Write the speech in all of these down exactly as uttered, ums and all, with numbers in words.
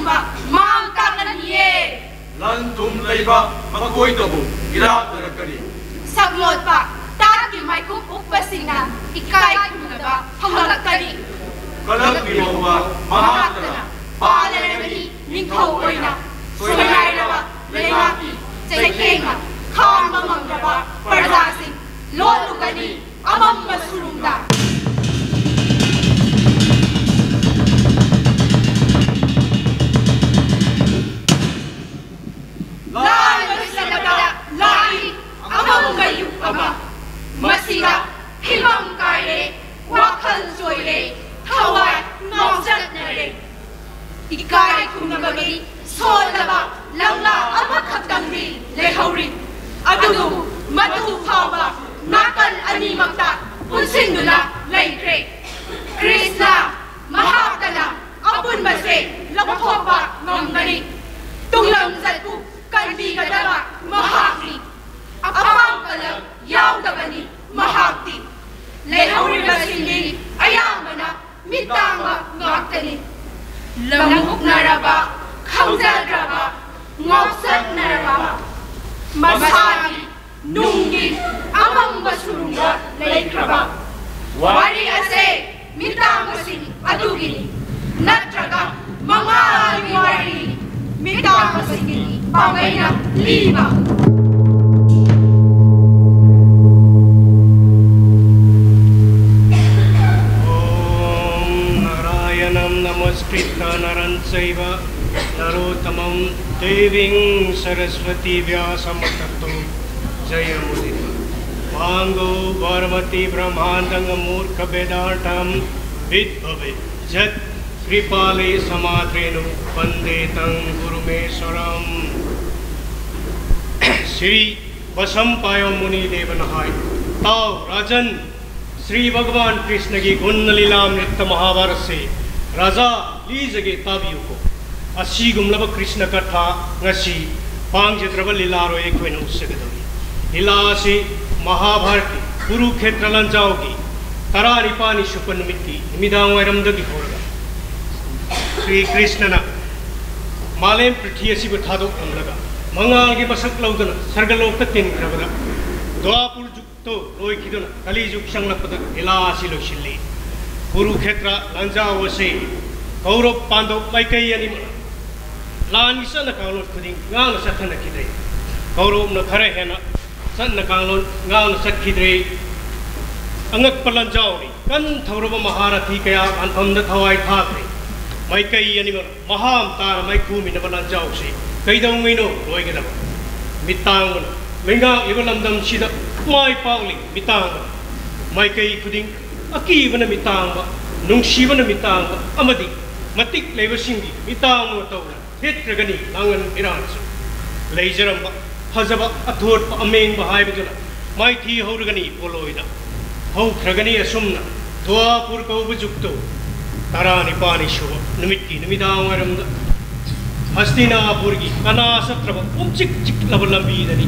ꯃꯥꯡ ꯇꯥꯛꯂꯅꯤꯌꯦ꯫ ꯂꯟ ꯊꯨꯝ ꯂꯩꯕ ꯃꯈꯣꯏꯗꯕꯨ ꯏꯔꯥꯛꯅꯔꯛꯀꯅꯤ꯫ ꯁꯛꯂꯣꯠꯄ ꯇꯥꯠꯀꯤ ꯃꯥꯏꯀꯨꯞ ꯎꯞꯄꯁꯤꯡꯅ ꯏꯀꯥꯏ ꯈꯨꯝꯅꯕ ꯍꯧꯔꯛꯀꯅꯤ꯫ ꯀꯂꯛꯀꯤ ꯃꯧꯕ ꯃꯍꯥꯛꯇꯅ ꯄꯥꯜꯂꯔꯅꯤ ꯅꯤꯡꯊꯧ ꯑꯣꯏꯅ꯫ ꯁꯣꯏꯅꯥꯏꯔꯕ ꯂꯩꯉꯥꯛꯀꯤ ꯆꯩꯊꯦꯡꯅ ꯈꯥꯡꯕ ꯉꯝꯗ꯭ꯔꯕ ꯄ꯭ꯔꯖꯥꯁꯤꯡ ꯂꯣꯠꯂꯨꯒꯅꯤ ꯑꯃꯝꯕ ꯁꯨꯔꯨꯡꯗ꯫ ꯂꯥꯟ ꯂꯣꯏꯁꯤꯜꯂꯕꯗ ꯂꯥꯛꯏ ꯑꯃꯝꯕ ꯌꯨꯝ ꯑꯃ꯫ ꯃꯁꯤꯗ ꯐꯤꯕꯝ ꯀꯥꯏꯔꯦ, ꯋꯥꯈꯜ ꯆꯣꯏꯔꯦ, ꯊꯋꯥꯏ ꯉꯥꯎꯆꯠꯅꯔꯦ꯫ ꯏꯀꯥꯏ ꯈꯨꯝꯅꯕꯒꯤ ꯁꯣꯜꯂꯕ ꯂꯪꯂꯥ ꯑꯃꯈꯛꯇꯪꯗꯤ ꯂꯩꯍꯧꯔꯤ꯫ ꯑꯗꯨꯕꯨ ꯃꯗꯨ ꯐꯥꯎꯕ ꯅꯥꯀꯜ ꯑꯅꯤꯃꯛꯇ ꯄꯨꯟꯁꯤꯟꯗꯨꯅ ꯂꯩꯈ꯭ꯔꯦ꯫ ꯀ꯭ꯔꯤꯁꯅ ꯃꯍꯥꯛꯇꯅ ꯑꯄꯨꯟꯕꯁꯦ ꯂꯧꯊꯣꯛꯄ ꯉꯝꯒꯅꯤ꯫ ꯇꯨꯡꯂꯝꯆꯠꯄꯨ ꯀꯟꯕꯤꯒꯗꯕ ꯃꯍꯥꯛꯅꯤ꯫ ꯑꯄꯥꯝꯕ ꯂꯝ ꯌꯥꯎꯗꯕꯅꯤ ꯃꯍꯥꯛꯇꯤ꯫ ꯂꯩꯍꯧꯔꯤꯕꯁꯤꯡꯗꯤ ꯑꯌꯥꯝꯕꯅ ꯃꯤꯠ ꯇꯥꯡꯕ ꯉꯥꯛꯇꯅꯤ꯫ ꯂꯝꯃꯨꯛꯅꯔꯕ, ꯈꯪꯖꯗ꯭ꯔꯕ, ꯉꯥꯎꯆꯠꯅꯔꯕ, ꯃꯁꯥꯒꯤ ꯅꯨꯡꯒꯤ ꯑꯃꯝꯕ ꯁꯨꯔꯨꯡꯗ ꯂꯩꯈ꯭ꯔꯕ꯫ ꯋꯥꯔꯤ ꯑꯁꯦ ꯃꯤꯇꯥꯡꯕꯁꯤꯡ ꯑꯗꯨꯒꯤꯅꯤ, ꯅꯠꯇ꯭ꯔꯒ ꯃꯉꯥꯜꯒꯤ ꯋꯥꯔꯤꯅꯤ, ꯃꯤꯇꯥꯡꯕꯁꯤꯡꯒꯤ ꯄꯥꯝꯕꯩꯅ ꯂꯤꯕ꯫ ॐ नारायणं नमस्कृत्य नरं चैव नरोत्तमं देवीं सरस्वती व्यासं ततो जयमुदितम्। वाङ्गो वर्मति ब्रह्माण्डं मूर्खवेदार्थं विद्भवे जत् कृपाले समाद्रेणु वन्दे तं गुरुमीश्वरम्। श्री वसम पायो मुनि देवन हाय। ताओ राजन, श्री भगवान कृष्ण की गुण लीला नृत्य महाभारत से राजा लीजगे ताबियुको। ꯑꯁꯤꯒꯨꯝꯂꯕ ꯀ꯭ꯔꯤꯁꯅ ꯀꯊꯥ ꯉꯁꯤ ꯄꯥꯡꯖꯗ꯭ꯔꯕ ꯂꯤꯂꯥꯔꯣꯏ ꯑꯩꯈꯣꯏꯅ ꯎꯠꯆꯒꯗꯧꯔꯤ꯫ ꯂꯤꯂꯥ ꯑꯁꯤ ꯃꯍꯥꯚꯥꯔꯠꯀꯤ ꯀꯨꯔꯨꯈꯦꯇ꯭ꯔ ꯂꯥꯟꯖꯥꯎꯒꯤ ꯇꯔꯥꯅꯤꯄꯥꯜꯅꯤ ꯁꯨꯕ ꯅꯨꯃꯤꯠꯀꯤ ꯅꯨꯃꯤꯗꯥꯡ ꯋꯥꯏꯔꯝꯗꯒꯤ ꯍꯧꯔꯒ ꯁ꯭ꯔꯤ ꯀ꯭ꯔꯤꯁꯅꯅ ꯃꯥꯂꯦꯝ ꯄ꯭ꯔꯤꯊꯤ ꯑꯁꯤꯕꯨ ꯊꯥꯗꯣꯛꯂꯝꯂꯒ ꯃꯉꯥꯜꯒꯤ ꯃꯁꯛ ꯂꯧꯗꯨꯅ ꯁꯔꯒꯂꯣꯛꯇ ꯇꯤꯟꯈ꯭ꯔꯕꯗ, ꯗ꯭ꯋꯥꯄꯨꯔ ꯖꯨꯒꯇꯨ ꯂꯣꯏꯈꯤꯗꯨꯅ ꯀꯂꯤ ꯖꯨꯒ ꯆꯪꯂꯛꯄꯗ ꯂꯤꯂꯥ ꯑꯁꯤ ꯂꯣꯏꯁꯤꯜꯂꯤ꯫ ꯀꯨꯔꯨꯈꯦꯇ꯭ꯔ ꯂꯥꯟꯖꯥꯎ ꯑꯁꯤ ꯀꯧꯔꯕ ꯄꯥꯟꯗꯕ ꯃꯥꯏꯀꯩ ꯑꯅꯤꯃꯛꯅ ꯂꯥꯟꯒꯤ ꯆꯠꯅ ꯀꯥꯡꯂꯣꯟ ꯈꯨꯗꯤꯡ ꯉꯥꯛꯅ ꯆꯠꯊꯅꯈꯤꯗ꯭ꯔꯦ꯫ ꯀꯧꯔꯕꯅ ꯈꯔ ꯍꯦꯟꯅ ꯆꯠꯅ ꯀꯥꯡꯂꯣꯟ ꯉꯥꯛꯅ ꯆꯠꯈꯤꯗ꯭ꯔꯦ꯫ ꯑꯉꯛꯄ ꯂꯥꯟꯖꯥꯎꯅꯤ꯫ ꯀꯟ ꯊꯧꯔꯕ ꯃꯍꯥꯔꯊꯤ ꯀꯌꯥ ꯂꯥꯟꯐꯝꯗ ꯊꯋꯥꯏ ꯊꯥꯈ꯭ꯔꯦ꯫ ꯃꯥꯏꯀꯩ ꯑꯅꯤꯃꯛ ꯃꯍꯥꯝ ꯇꯥꯅ ꯃꯥꯏꯈꯨꯃꯤꯟꯅꯕ ꯂꯥꯟꯖꯥꯎꯁꯤ ꯀꯩꯗꯧꯉꯩꯅꯣ ꯂꯣꯏꯒꯗꯕ? ꯃꯤꯠꯇꯥꯡꯕꯅ ꯂꯩꯉꯥꯛꯂꯤꯕ ꯂꯝꯗꯝꯁꯤꯗ ꯃꯥꯏ ꯄꯥꯛꯂꯤ꯫ ꯃꯤꯇꯥꯡꯕꯅ ꯃꯥꯏꯀꯩ ꯈꯨꯗꯤꯡ ꯑꯀꯤꯕꯅ ꯃꯤꯇꯥꯡꯕ, ꯅꯨꯡꯁꯤꯕꯅ ꯃꯤꯇꯥꯡꯕ ꯑꯃꯗꯤ ꯃꯇꯤꯛ ꯂꯩꯕꯁꯤꯡꯒꯤ ꯃꯤꯇꯥꯡꯕ ꯇꯧꯅ ꯊꯦꯠꯈ꯭ꯔꯒꯅꯤ ꯂꯥꯡꯉꯟ ꯏꯔꯥꯡꯁꯨ꯫ ꯂꯩꯖꯔꯝꯕ ꯐꯖꯕ ꯑꯊꯣꯠꯄ ꯑꯃꯦꯡꯕ ꯍꯥꯏꯕꯗꯨꯅ ꯃꯥꯏꯊꯤ ꯍꯧꯔꯒꯅꯤ ꯄꯣꯂꯣꯏꯗ꯫ ꯍꯧꯈ꯭ꯔꯒꯅꯤ ꯑꯁꯨꯝꯅ ꯗ꯭ꯋꯥꯄꯨꯔ ꯀꯧꯕ ꯖꯨꯛꯇꯨ꯫ ꯇꯔꯥꯅꯤꯄꯥꯜꯅꯤ ꯁꯨꯕ ꯅꯨꯃꯤꯠꯀꯤ ꯅꯨꯃꯤꯗꯥꯡ ꯋꯥꯏꯔꯝꯗ ꯍꯁꯇꯤꯅꯥꯄꯨꯔꯒꯤ ꯀꯅꯥ ꯆꯠꯇ꯭ꯔꯕ ꯄꯨꯝꯆꯤꯛ ꯆꯤꯛꯂꯕ ꯂꯝꯕꯤꯗꯅꯤ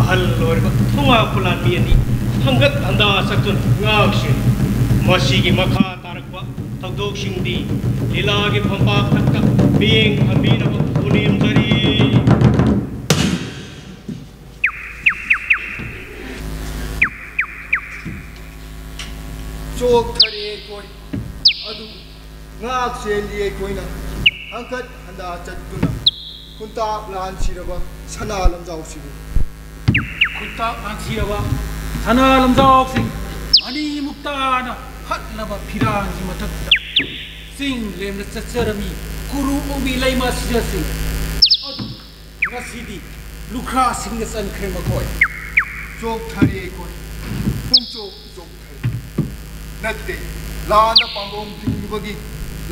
ꯑꯍꯜ ꯑꯣꯏꯔꯕ ꯊꯧꯉꯥꯛꯄ ꯂꯥꯟꯃꯤ ꯑꯅꯤ ꯍꯪꯒꯠ ꯍꯟꯗꯥ ꯆꯠꯇꯨꯅ ꯉꯥꯎꯁꯦ꯫ ꯃꯁꯤꯒꯤ ꯃꯈꯥ ꯇꯥꯔꯛꯄ ꯊꯧꯗꯣꯛꯁꯤꯡꯗꯤ ꯂꯤꯂꯥꯒꯤ ꯐꯝꯄꯥꯛ ꯊꯛꯇ ꯃꯤꯠꯌꯦꯡ ꯊꯝꯕꯤꯅꯕ ꯄꯨꯅꯦꯝꯖꯔꯤ꯫ ꯆꯣꯛꯊꯔꯦ ꯑꯩꯈꯣꯏ꯫ ꯑꯗꯨꯕꯨ ꯉꯥꯛ ꯁꯦꯜꯂꯤ ꯑꯩꯈꯣꯏꯅ ꯍꯪꯀꯠ ꯍꯟꯗꯥ ꯆꯠꯇꯨꯅ ꯈꯨꯟꯇꯥꯛ ꯂꯥꯟꯁꯤꯔꯕ ꯁꯅꯥ ꯂꯝꯖꯥꯎꯁꯤꯕꯨ꯫ ꯈꯨꯟꯇꯥꯛ ꯂꯥꯟꯁꯤꯔꯕ ꯁꯅꯥ ꯂꯝꯖꯥꯎꯁꯤꯡ ꯃꯅꯤꯃꯨꯛꯇꯥꯅ ꯍꯠꯂꯕ ꯐꯤꯔꯥꯡꯒꯤ ꯃꯊꯛꯇ ꯆꯤꯡ ꯂꯦꯝꯅ ꯆꯠꯆꯔꯝꯃꯤ ꯀꯨꯔꯨ ꯑꯣꯡꯕꯤ ꯂꯩꯃ ꯁꯤꯖꯁꯤꯡ ꯑꯗꯨ ꯉꯁꯤꯗꯤ ꯂꯨꯈ꯭ꯔꯥꯁꯤꯡꯗ ꯆꯟꯈ꯭ꯔꯦ ꯃꯈꯣꯏ꯫ ꯆꯣꯛꯊꯔꯦ ꯑꯩꯈꯣꯏ꯫ ꯄꯨꯡꯆꯣꯛ ꯆꯣꯛꯊꯔꯦ꯫ ꯅꯠꯇꯦ, ꯂꯥꯟꯅ ꯄꯥꯝꯕꯣꯝ ꯊꯤꯡꯕꯒꯤ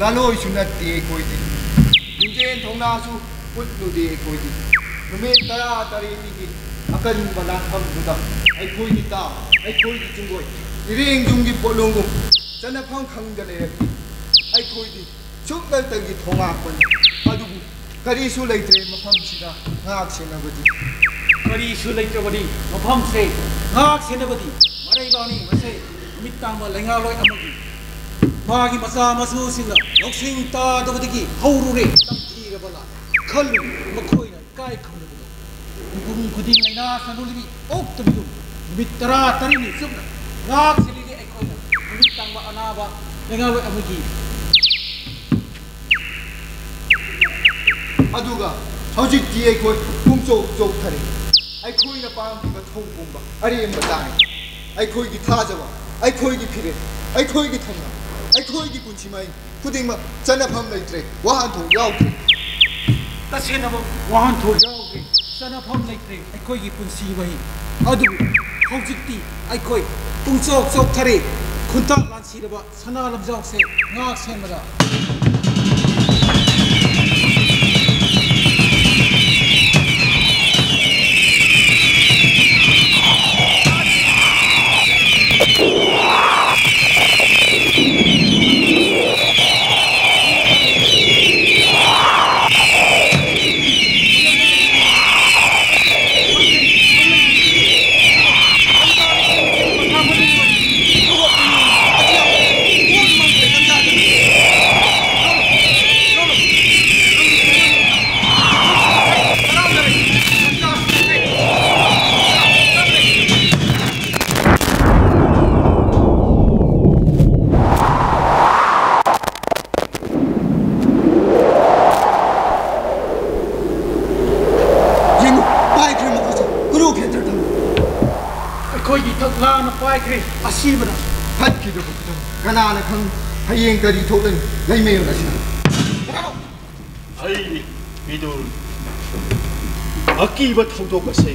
ꯂꯥꯂꯣꯏꯁꯨ ꯅꯠꯇꯦ ꯑꯩꯈꯣꯏꯗꯤ꯫ ꯂꯤꯡꯖꯦꯜ ꯊꯧꯅꯥꯁꯨ ꯎꯠꯂꯨꯗꯦ ꯑꯩꯈꯣꯏꯗꯤ꯫ ꯅꯨꯃꯤꯠ ꯇꯔꯥ ꯇꯔꯦꯠꯅꯤꯒꯤ ꯑꯀꯟꯕ ꯂꯥꯟꯐꯝꯗꯨꯗ ꯑꯩꯈꯣꯏꯒꯤ ꯇꯥ, ꯑꯩꯈꯣꯏꯒꯤ ꯆꯤꯡꯒꯣꯏ, ꯏꯔꯦꯡ ꯌꯨꯝꯒꯤ ꯄꯣꯠꯂꯨꯝꯒꯨꯝ ꯆꯠꯅꯐꯝ ꯈꯪꯗ ꯂꯩꯔꯛꯂꯤ꯫ ꯑꯩꯈꯣꯏꯗꯤ ꯁꯨꯞꯅꯇꯒꯤ ꯊꯣꯉꯥꯛꯄꯅꯤ꯫ ꯑꯗꯨꯕꯨ ꯀꯔꯤꯁꯨ ꯂꯩꯇ꯭ꯔꯦ ꯃꯐꯝꯁꯤꯗ ꯉꯥꯛ ꯁꯦꯟꯅꯕꯗꯤ꯫ ꯀꯔꯤꯁꯨ ꯂꯩꯇ꯭ꯔꯕꯗꯤ ꯃꯐꯝꯁꯦ ꯉꯥꯛ ꯁꯦꯟꯅꯕꯗꯤ ꯃꯔꯩꯕꯥꯛꯅꯤ꯫ ꯃꯁꯦ ꯅꯨꯃꯤꯠ ꯇꯥꯡꯕ ꯂꯩꯉꯥꯛꯂꯣꯏ ꯑꯃꯒꯤ ꯃꯥꯒꯤ ꯃꯆꯥ ꯃꯁꯨꯁꯤꯡꯅ ꯂꯧꯁꯤꯡ ꯇꯥꯗꯕꯗꯒꯤ ꯍꯧꯔꯨꯔꯦ ꯇꯝꯊꯤꯔꯕ ꯂꯥꯟ꯫ ꯈꯜꯂꯨ, ꯃꯈꯣꯏꯅ ꯏꯀꯥꯏ ꯈꯪꯗꯕꯗꯣ꯫ ꯃꯤꯄꯨꯝ ꯈꯨꯗꯤꯡ ꯂꯥꯏꯅꯥ ꯁꯟꯗꯣꯛꯂꯤꯕꯤ ꯑꯣꯛꯇꯕꯤꯗꯨ ꯅꯨꯃꯤꯠ ꯇꯔꯥ ꯇꯔꯦꯠꯅꯤ ꯆꯨꯞꯅ ꯉꯥꯛ ꯁꯦꯜꯂꯤꯒꯦ ꯑꯩꯈꯣꯏꯅ꯫ ꯅꯨꯃꯤꯠ ꯇꯥꯡꯕ ꯑꯅꯥꯕ ꯂꯩꯉꯥꯛꯂꯣꯏ ꯑꯃꯒꯤ꯫ ꯑꯗꯨꯒ ꯍꯧꯖꯤꯛꯇꯤ ꯑꯩꯈꯣꯏ ꯄꯨꯡꯆꯣꯛ ꯆꯣꯛꯊꯔꯦ꯫ ꯑꯩꯈꯣꯏꯅ ꯄꯥꯝꯈꯤꯕ ꯊꯧ ꯄꯨꯝꯕ ꯑꯔꯦꯝꯕ ꯇꯥꯔꯦ꯫ ꯑꯩꯈꯣꯏꯒꯤ ꯊꯥꯖꯕ, ꯑꯩꯈꯣꯏꯒꯤ ꯐꯤꯔꯦꯞ, ꯑꯩꯈꯣꯏꯒꯤ ꯊꯧꯅꯥ, ꯑꯩꯈꯣꯏꯒꯤ ꯄꯨꯟꯁꯤ ꯃꯍꯤꯡ ꯈꯨꯗꯤꯡꯃꯛ ꯆꯠꯅꯐꯝ ꯂꯩꯇ꯭ꯔꯦ, ꯋꯥꯍꯟꯊꯣꯛ ꯌꯥꯎꯗ꯭ꯔꯦ꯫ ꯇꯁꯦꯡꯅꯃꯛ ꯋꯥꯍꯟꯊꯣꯛ ꯌꯥꯎꯗ꯭ꯔꯦ, ꯆꯠꯅꯐꯝ ꯂꯩꯇ꯭ꯔꯦ ꯑꯩꯈꯣꯏꯒꯤ ꯄꯨꯟꯁꯤ ꯃꯍꯤꯡ꯫ ꯑꯗꯨꯕꯨ ꯍꯧꯖꯤꯛꯇꯤ ꯑꯩꯈꯣꯏ ꯄꯨꯡꯆꯣꯛ ꯆꯣꯛꯊꯔꯦ꯫ ꯈꯨꯟꯇꯥꯛ ꯂꯥꯟꯁꯤꯔꯕ ꯁꯅꯥ ꯂꯝꯖꯥꯎꯁꯦ ꯉꯥꯛ ꯁꯦꯟꯕꯗ꯫ ꯌꯦꯡꯉꯨ, ꯄꯥꯏꯈ꯭ꯔꯦ ꯃꯈꯣꯏꯁꯦ꯫ ꯀꯨꯔꯨ ꯈꯦꯇ꯭ꯔ ꯊꯝꯃꯨ꯫ ꯑꯩꯈꯣꯏꯒꯤ ꯏꯊꯛ ꯂꯥꯟꯅ ꯄꯥꯏꯈ꯭ꯔꯦ꯫ ꯑꯁꯤꯕꯅ꯫ ꯐꯠꯈꯤꯗ꯭ꯔꯕ ꯈꯨꯗꯝ ꯀꯅꯥꯅ ꯈꯪ? ꯍꯌꯦꯡ ꯀꯔꯤ ꯊꯣꯛꯂꯅꯤ ꯂꯩꯃꯌꯣꯟ ꯑꯁꯤꯅ? ꯑꯩ ꯃꯤꯗꯨ ꯑꯀꯤꯕ ꯊꯧꯗꯣꯛ ꯑꯁꯤ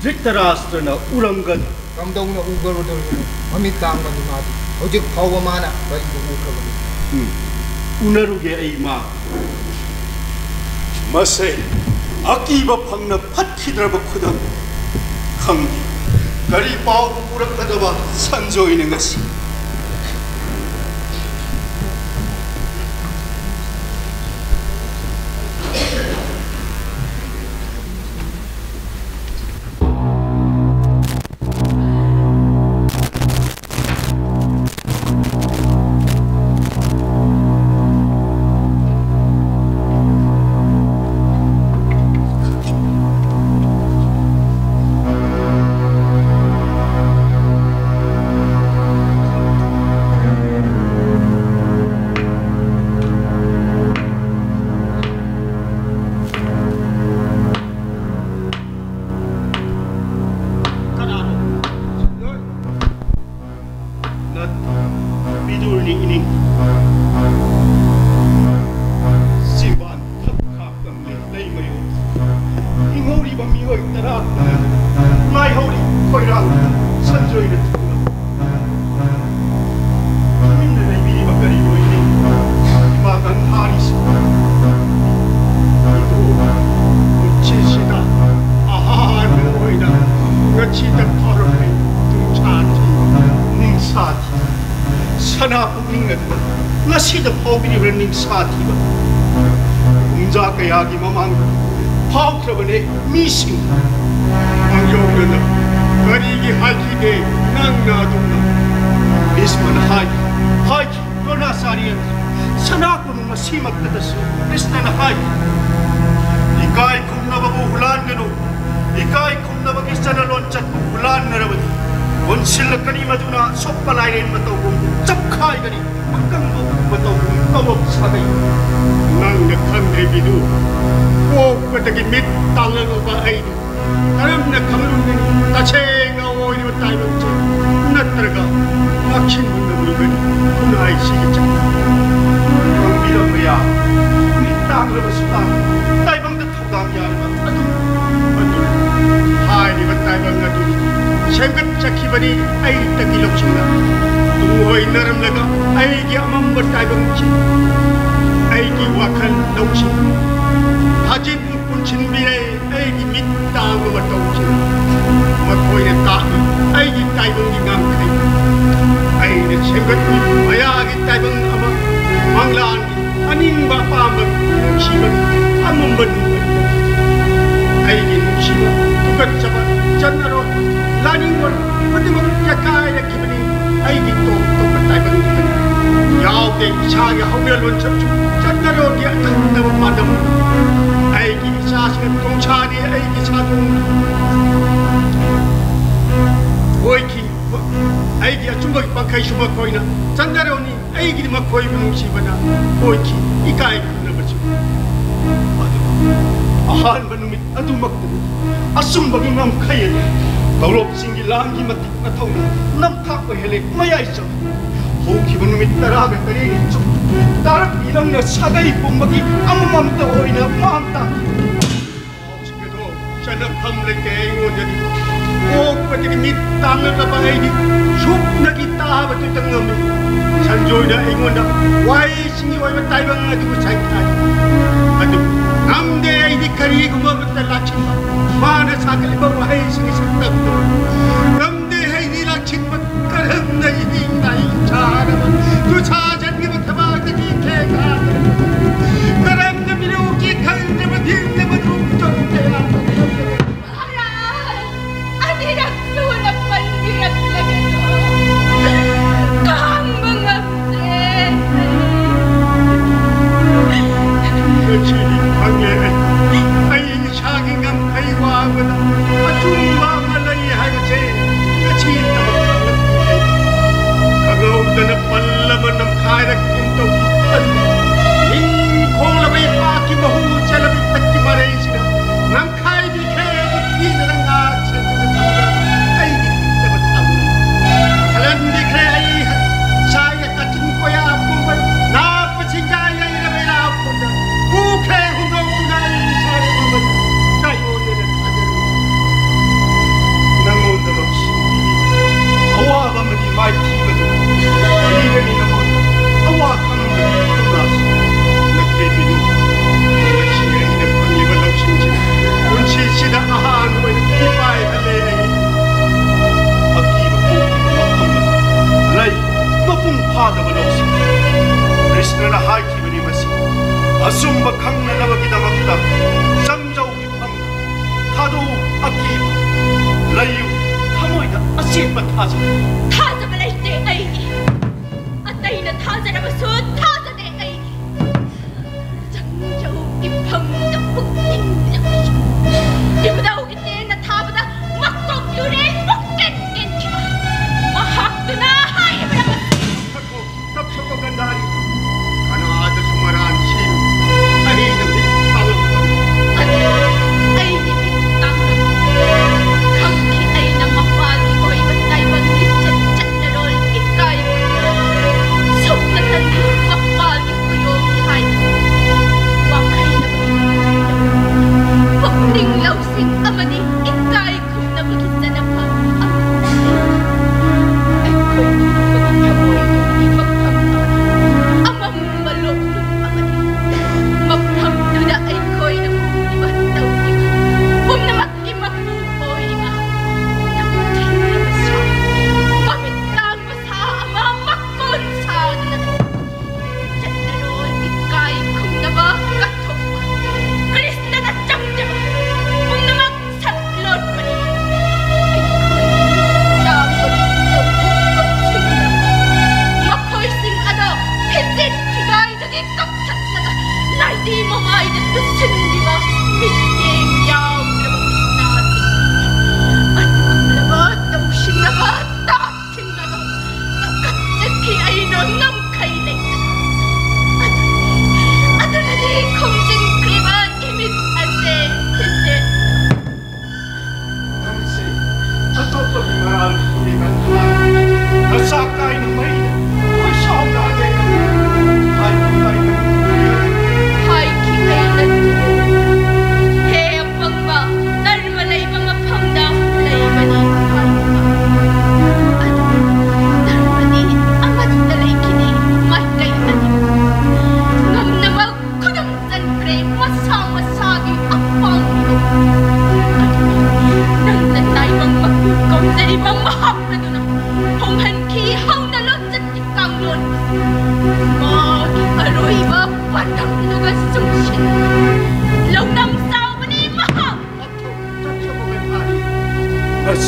ꯙ꯭ꯔꯤꯇꯔꯥꯁꯇ꯭ꯔꯅ ꯎꯔꯝꯒꯅꯤ꯫ ꯀꯝꯗꯧꯅ ꯎꯒꯔꯣꯏꯗꯧꯔꯤꯕꯅꯣ? ꯃꯃꯤꯠ ꯇꯥꯡꯕꯅꯤ ꯃꯥꯗꯤ꯫ ꯍꯧꯖꯤꯛ ꯐꯥꯎꯕ ꯃꯥꯅ ꯀꯔꯤꯕꯨ ꯎꯈ꯭ꯔꯕꯅꯤ? ꯎꯝ꯫ ꯎꯅꯔꯨꯒꯦ ꯑꯩ ꯃꯥ꯫ ꯃꯁꯦ ꯑꯀꯤꯕ ꯐꯪꯅ ꯐꯠꯈꯤꯗ꯭ꯔꯕ ꯈꯨꯗꯝ꯫ ꯈꯪꯗꯦ ꯀꯔꯤ ꯄꯥꯎꯕꯨ ꯄꯨꯔꯛꯀꯗꯕ ꯁꯟꯖꯣꯏꯅ ꯉꯁꯤ꯫ ꯁꯤꯗ ꯐꯥꯎꯕꯤꯔꯤꯕ꯭ꯔꯥ ꯅꯤꯡꯁꯥ ꯊꯤꯕ? ꯄꯨꯡꯖꯥ ꯀꯌꯥꯒꯤ ꯃꯃꯥꯡꯗ ꯐꯥꯎꯈ꯭ꯔꯕꯅꯦ ꯃꯤꯁꯤꯡ꯫ ꯃꯥꯡꯖꯧꯅꯅ ꯀꯔꯤꯒꯤ ꯍꯥꯏꯈꯤꯗꯦ ꯅꯪꯅ ꯑꯗꯨꯝꯅ? ꯚꯤꯁꯃꯅ ꯍꯥꯏ, ꯍꯥꯏꯈꯤ, ꯗ꯭ꯔꯣꯅꯥꯆꯥꯔ꯭ꯌ, ꯁꯅꯥ ꯀꯣꯅꯨꯡ ꯑꯁꯤꯃꯛꯇꯗꯁꯨ ꯀ꯭ꯔꯤꯁꯅꯅ ꯍꯥꯏ, "ꯏꯀꯥꯏ ꯈꯨꯝꯅꯕꯕꯨ ꯍꯨꯂꯥꯟꯒꯅꯨ, ꯏꯀꯥꯏ ꯈꯨꯝꯅꯕꯒꯤ ꯆꯠꯅ ꯂꯣꯟꯆꯠꯄꯨ ꯍꯨꯂꯥꯟꯅꯔꯕꯗꯤ, ꯑꯣꯟꯁꯤꯜꯂꯛꯀꯅꯤ, ꯃꯗꯨꯅ ꯁꯣꯛꯄ ꯂꯥꯏꯔꯦꯟ ꯃꯇꯧꯒꯨꯝ ꯆꯞꯈꯥꯏꯒꯅꯤ, ꯑꯀꯪꯕ ꯎ ꯃꯇꯧꯒꯨꯝ ꯀꯧꯕ ꯁꯥꯒꯩ"꯫ ꯅꯪꯅ ꯈꯪꯗ꯭ꯔꯤꯕꯤꯗꯨ, ꯄꯣꯛꯄꯗꯒꯤ ꯃꯤꯠ ꯇꯥꯡꯂꯛꯂꯕ ꯑꯩꯗꯤ ꯀꯔꯝꯅ ꯈꯪꯂꯨꯅꯤ? ꯇꯁꯦꯡꯅ ꯑꯣꯏꯔꯤꯕ ꯇꯥꯏꯕꯪꯁꯦ ꯅꯠꯇ꯭ꯔꯒ ꯃꯛꯁꯤꯟꯕ ꯉꯝꯂꯨꯒꯅꯤ? ꯈꯨꯟꯅꯥꯏꯁꯤꯒꯤ ꯆꯠꯅ ꯈꯪꯕꯤꯔꯝꯕ ꯌꯥ, ꯃꯤꯠ ꯇꯥꯡꯂꯕꯁꯨ ꯇꯥꯡ ꯇꯥꯏꯕꯪꯗ ꯊꯧꯗꯥꯡ ꯌꯥꯔꯤꯕ ꯑꯗꯨ, ꯑꯗꯨ ꯍꯥꯏꯔꯤꯕ ꯇꯥꯏꯕꯪ ꯑꯗꯨ ꯁꯦꯝꯒꯠꯆꯈꯤꯕꯅꯤ ꯑꯩꯇꯒꯤ ꯂꯧꯁꯤꯡꯅ꯫ ꯇꯨꯡ ꯑꯣꯏꯅꯔꯝꯂꯒ ꯑꯩꯒꯤ ꯑꯃꯝꯕ ꯇꯥꯏꯕꯪꯁꯤ, ꯑꯩꯒꯤ ꯋꯥꯈꯜ ꯂꯧꯁꯤꯡ ꯊꯥꯖꯤꯟ ꯄꯨꯟꯁꯤꯟꯕꯤꯔꯦ꯫ ꯑꯩꯒꯤ ꯃꯤꯠ ꯇꯥꯡꯕ ꯃꯇꯧꯁꯤꯡ ꯃꯈꯣꯏꯅ ꯇꯥꯛꯏ꯫ ꯑꯩꯒꯤ ꯇꯥꯏꯕꯪꯒꯤ ꯉꯥꯡꯈꯩ ꯑꯩꯅ ꯁꯦꯝꯒꯠꯂꯤ꯫ ꯃꯌꯥꯒꯤ ꯇꯥꯏꯕꯪ ꯑꯃ, ꯃꯪꯂꯥꯟꯒꯤ ꯑꯅꯤꯡꯕ ꯑꯄꯥꯝꯕ, ꯅꯨꯡꯁꯤꯕꯒꯤ ꯑꯃꯝꯕ ꯅꯨꯡ꯫ ꯑꯩꯒꯤ ꯅꯨꯡꯁꯤꯕ, ꯊꯨꯀꯠꯆꯕ, ꯆꯠꯅꯔꯣꯏ, ꯂꯥꯅꯤꯡꯕ ꯈꯨꯗꯤꯡꯃꯛ ꯆꯈꯥꯏꯔꯛꯈꯤꯕꯅꯤ꯫ ꯑꯩꯒꯤ ꯇꯣꯞ ꯇꯣꯞꯄ ꯇꯥꯏꯕꯪꯒꯤ ꯌꯥꯎꯗꯦ꯫ ꯏꯁꯥꯒꯤ ꯍꯧꯅ ꯂꯣꯟꯆꯠꯁꯨ ꯆꯠꯅꯔꯣꯜꯒꯤ ꯑꯈꯟꯅꯕ ꯄꯥꯟꯗꯝ꯫ ꯑꯩꯒꯤ ꯏꯆꯥꯁꯤꯡꯅ ꯇꯣꯡꯁꯥꯅꯤ꯫ ꯑꯩꯒꯤ ꯁꯥꯗꯣꯡꯅ ꯑꯣꯏꯈꯤ꯫ ꯑꯩꯒꯤ ꯑꯆꯨꯝꯕꯒꯤ ꯄꯥꯡꯈꯩꯁꯨ ꯃꯈꯣꯏꯅ ꯆꯠꯅꯔꯣꯜꯅꯤ꯫ ꯑꯩꯒꯤꯗꯤ ꯃꯈꯣꯏꯕꯨ ꯅꯨꯡꯁꯤꯕꯅ ꯑꯣꯏꯈꯤ꯫ ꯏꯀꯥꯏ ꯈꯨꯝꯅꯕꯁꯨ꯫ ꯑꯗꯨ ꯑꯍꯥꯟꯕ ꯅꯨꯃꯤꯠ ꯑꯗꯨꯃꯛꯇꯅꯤ꯫ ꯑꯆꯨꯝꯕꯒꯤ ꯉꯝꯈꯩ ꯑꯗꯨ ꯇꯧꯔꯣꯞꯁꯤꯡꯒꯤ ꯂꯥꯟꯒꯤ ꯃꯇꯤꯛ ꯃꯊꯧꯅ ꯅꯝꯊꯥꯛ ꯑꯣꯏꯍꯜꯂꯦ꯫ ꯃꯌꯥꯏ ꯆꯪ ꯍꯧꯈꯤꯕ ꯅꯨꯃꯤꯠ ꯇꯔꯥꯒ ꯇꯔꯦꯠꯅꯤ ꯆꯨꯞ ꯇꯥꯔꯛꯂꯤ꯫ ꯅꯪꯅ ꯁꯥꯒꯩ ꯄꯨꯝꯕꯒꯤ ꯑꯃꯃꯝꯇ ꯑꯣꯏꯅ ꯃꯥꯡ ꯇꯥꯛꯈꯤ꯫ ꯄꯥꯎꯁꯤꯡ ꯑꯗꯣ ꯆꯠꯅꯐꯝ ꯂꯩꯇꯦ ꯑꯩꯉꯣꯟꯗꯗꯤ꯫ ꯄꯣꯛꯄꯗꯒꯤ ꯃꯤꯠ ꯇꯥꯡꯂꯛꯂꯕ ꯑꯩꯗꯤ ꯁꯨꯞꯅꯒꯤ ꯇꯥꯕꯗꯨꯇ ꯉꯝꯃꯤ꯫ ꯁꯟꯖꯣꯏꯅ ꯑꯩꯉꯣꯟꯗ ꯋꯥꯍꯩꯁꯤꯡꯒꯤ ꯑꯣꯏꯕ ꯇꯥꯏꯕꯪ ꯑꯗꯨꯕꯨ ꯁꯥꯏꯊꯥꯏ꯫ ꯑꯗꯨꯕꯨ ꯉꯝꯗꯦ꯫ ꯑꯩꯗꯤ ꯀꯔꯤꯒꯨꯝꯕ ꯑꯃꯠꯇ ꯂꯥꯛꯁꯤꯟꯕ, ꯃꯥꯅ ꯁꯥꯒꯠꯂꯤꯕ ꯋꯥꯍꯩꯁꯤꯡꯒꯤ ꯁꯛꯇꯝꯗꯣ ꯉꯝꯗꯦ꯫ ꯑꯩꯗꯤ ꯂꯥꯛꯁꯤꯟꯕ ꯀꯔꯝꯅ ꯏꯅꯤꯡ ꯅꯥꯏ ꯁꯥꯔꯕ ꯈꯨꯠꯁꯥ ꯆꯠꯈꯤꯕ ꯊꯕꯥꯛꯇ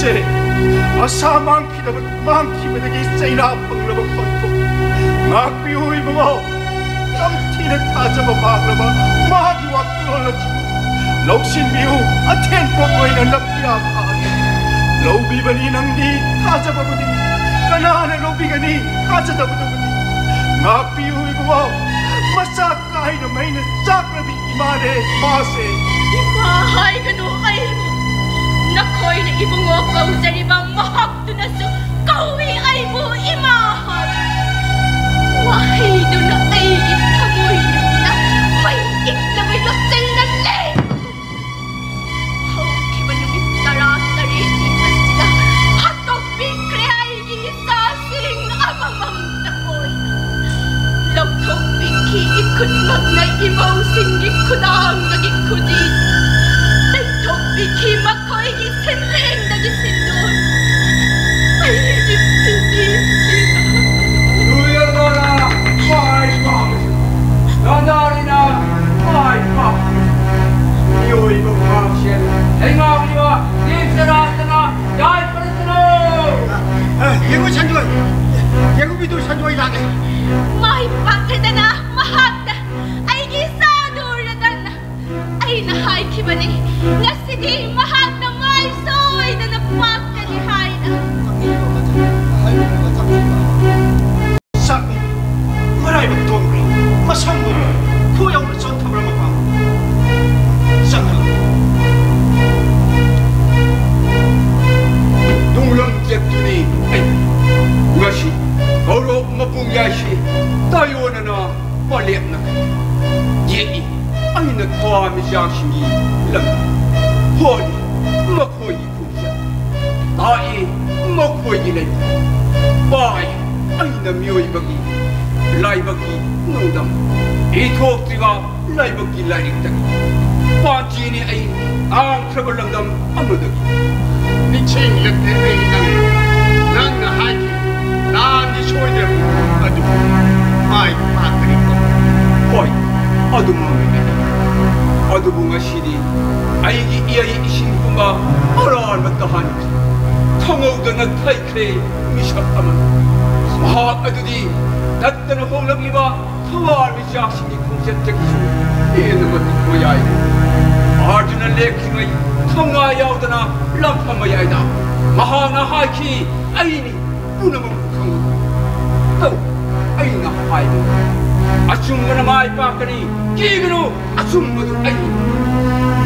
ꯁꯦ, ꯑꯁꯥ ꯃꯥꯡꯈꯤꯗꯕ, ꯃꯥꯡꯈꯤꯕꯗꯒꯤ ꯆꯩꯅꯥ ꯐꯪꯂꯕ ꯈꯣꯟꯊꯣꯛ꯫ ꯉꯥꯛꯄꯤꯌꯨ ꯏꯕꯨꯡꯉꯣ꯫ ꯌꯥꯝ ꯊꯤꯅ ꯊꯥꯖꯕ ꯃꯥꯡꯂꯕ ꯃꯥꯒꯤ ꯋꯥꯈꯜꯂꯣꯟ ꯑꯁꯤ ꯂꯧꯁꯤꯟꯕꯤꯌꯨ꯫ ꯑꯊꯦꯟ ꯄꯣꯠ ꯑꯣꯏꯅ ꯅꯞꯄꯤ ꯌꯥꯝ ꯐꯥꯔꯤ꯫ ꯂꯧꯕꯤꯕꯅꯤ ꯅꯪꯗꯤ ꯊꯥꯖꯕꯕꯨꯗꯤ꯫ ꯀꯅꯥꯅ ꯂꯧꯕꯤꯒꯅꯤ ꯊꯥꯖꯗꯕꯗꯨꯕꯨꯗꯤ? ꯉꯥꯛꯄꯤꯌꯨ ꯏꯕꯨꯡꯉꯣ꯫ ꯃꯆꯥ ꯀꯥꯏꯅ ꯃꯩꯅ ꯆꯥꯛꯂꯕꯤ ꯏꯃꯥꯅꯦ ꯃꯥꯁꯦ꯫ ꯏꯃꯥ ꯍꯥꯏꯒꯅꯨ ꯑꯩꯕꯨ꯫ ꯅꯈꯣꯏꯅ ꯏꯕꯨꯡꯉꯣ ꯀꯧꯖꯔꯤꯕ ꯃꯍꯥꯛꯇꯨꯅꯁꯨ ꯀꯧꯏ ꯑꯩꯕꯨ ꯏꯃꯥ ꯍꯥꯏ꯫ ꯋꯥꯍꯩꯗꯨꯅ ꯑꯩꯒꯤ ꯊꯃꯣꯏꯅꯨꯡꯗ ꯃꯩ ꯏꯛꯂꯕ ꯌꯣꯠꯆꯩꯅ ꯂꯦꯡ ꯍꯧꯈꯤꯕ ꯅꯨꯃꯤꯠ ꯇꯔꯥ ꯇꯔꯦꯠꯅꯤ ꯑꯁꯤꯗ ꯍꯥꯠꯇꯣꯛꯄꯤꯈ꯭ꯔꯦ ꯑꯩꯒꯤ ꯏꯆꯥꯁꯤꯡ ꯑꯃꯃꯝꯇ ꯑꯣꯏꯅ꯫ ꯂꯧꯊꯣꯛꯄꯤꯈꯤ ꯏꯈꯨꯠꯃꯛꯅ ꯏꯃꯧꯁꯤꯡꯒꯤ ꯈꯨꯗꯥꯡꯗꯒꯤ ꯈꯨꯖꯤ꯫ ꯂꯩꯊꯣꯛꯄꯤꯈꯤ ꯃꯈꯣꯏꯒꯤ ꯁꯤꯟꯂꯦꯡꯗꯒꯤ ꯁꯤꯟꯗꯣꯟ꯫ ꯑꯩꯒꯤ ꯄꯨꯟꯁꯤꯁꯤꯗ ꯂꯨꯌꯦꯜꯅ ꯃꯥꯏ ꯄꯥꯛꯄꯁꯤ, ꯅꯥꯖꯥꯔꯤꯅ ꯃꯥꯏ ꯄꯥꯛꯄꯁꯤ, ꯃꯤꯑꯣꯏꯕ ꯄꯨꯝꯅꯃꯛꯁꯦ ꯂꯩꯉꯥꯛꯂꯤꯕ ꯏꯁꯣꯔ ꯆꯔꯥꯇꯅ ꯌꯥꯏꯐꯔꯁꯅꯨ꯫ ꯑ, ꯌꯦꯡꯉꯨ ꯁꯟꯖꯣꯏ, ꯌꯦꯡꯉꯨ ꯃꯤꯗꯨ ꯁꯟꯖꯣꯏ ꯂꯥꯛꯂꯦ꯫ ꯃꯥꯏ ꯄꯥꯛꯂꯦꯗꯅ ꯃꯍꯥꯛꯅ ꯑꯩꯒꯤ ꯏꯆꯥꯗꯨ ꯔꯇꯟ꯫ ꯑꯩꯅ ꯍꯥꯏꯈꯤꯕꯅꯤ, ꯉꯁꯤꯗꯤ ꯃꯍꯥꯛꯅ ꯃꯥꯏ ꯁꯣꯏꯗꯅ ꯄꯥꯛꯀꯅꯤ ꯍꯥꯏꯅ꯫ ꯆꯥꯛꯅꯤ꯫ ꯃꯔꯥꯏꯕꯛ ꯇꯣꯡꯈ꯭ꯔꯦ꯫ ꯃꯁꯝꯕꯨ ꯈꯨ ꯌꯧꯅ ꯆꯣꯠꯊꯕ꯭ꯔꯥ ꯃꯄꯥ? ꯆꯪꯍꯜꯂꯨ꯫ ꯅꯨꯡꯂꯝ ꯆꯦꯞꯇꯨꯅꯤ ꯑꯩ꯫ ꯉꯁꯤ ꯀꯧꯔꯣꯛ ꯃꯄꯨꯡ ꯌꯥꯏꯁꯤ ꯇꯥꯏꯌꯣꯟꯅꯅ ꯋꯥꯂꯦꯞꯅ ꯌꯦꯛꯏ ꯑꯩꯅ ꯊꯋꯥꯟꯃꯤꯆꯥꯛꯁꯤꯡꯒꯤ ꯂꯝꯕꯤ꯫ ꯍꯣꯜꯂꯤ ꯃꯈꯣꯏꯒꯤ ꯈꯣꯡꯆꯠ꯫ ꯇꯥꯛꯏ ꯃꯈꯣꯏꯒꯤ ꯂꯩꯐꯝ꯫ ꯄꯥꯏ ꯑꯩꯅ ꯃꯤꯑꯣꯏꯕꯒꯤ ꯂꯥꯏꯕꯛꯀꯤ ꯅꯣꯡꯗꯝ꯫ ꯏꯊꯣꯛꯇ꯭ꯔꯤꯕ ꯂꯥꯏꯕꯛꯀꯤ ꯂꯥꯏꯔꯤꯛꯇꯒꯤ꯫ ꯄꯥꯟꯖꯤꯅꯤ ꯑꯩ ꯇꯥꯡꯈ꯭ꯔꯕ ꯂꯝꯗꯝ ꯑꯃꯗꯒꯤ꯫ ꯅꯤꯡꯁꯤꯡꯂꯛꯂꯦ ꯑꯩ ꯅꯪ, ꯅꯪꯅ ꯍꯥꯏꯈꯤ ꯂꯥꯟꯗꯤ ꯁꯣꯏꯗ꯭ꯔꯕꯅꯤ ꯑꯗꯨꯕꯨ ꯃꯥꯏ ꯄꯥꯛꯀꯅꯤꯀꯣ? ꯍꯣꯏ, ꯑꯗꯨꯃꯛꯅꯤ꯫ ꯑꯗꯨꯕꯨ ꯉꯁꯤꯗꯤ ꯑꯩꯒꯤ ꯏꯌꯩ ꯏꯁꯤꯡꯒꯨꯝꯕ ꯑꯔꯥꯟꯕ ꯇꯥꯍꯟꯈ꯭ꯔꯦ꯫ ꯈꯪꯍꯧꯗꯅ ꯊꯩꯈ꯭ꯔꯦ ꯃꯤꯁꯛ ꯑꯃꯅ꯫ ꯃꯍꯥꯛ ꯑꯗꯨꯗꯤ ꯇꯠꯇꯅ ꯍꯣꯡꯂꯛꯂꯤꯕ ꯊꯋꯥꯟꯃꯤꯆꯥꯛꯁꯤꯡꯒꯤ ꯈꯣꯡꯆꯠꯇꯒꯤꯁꯨ ꯍꯦꯟꯅ ꯃꯇꯤꯛ ꯃꯌꯥꯏ꯫ ꯑꯥꯔꯖꯨꯅ ꯂꯦꯞꯈ꯭ꯔꯤꯉꯩ ꯊꯧꯅꯥ ꯌꯥꯎꯗꯅ ꯂꯝꯐꯝ ꯃꯌꯥꯏꯗ ꯃꯍꯥꯛꯅ ꯍꯥꯏꯈꯤ, "ꯑꯩꯅꯤ ꯄꯨꯝꯅꯃꯛ ꯈꯪꯕ꯫ ꯇꯧ, ꯑꯩꯅ ꯍꯥꯏꯕ꯫ ꯑꯆꯨꯝꯕꯅ ꯃꯥꯏ ꯄꯥꯛꯀꯅꯤ꯫ ꯀꯤꯒꯅꯨ, ꯑꯆꯨꯝꯕꯗꯨ ꯑꯩꯅꯤ꯫"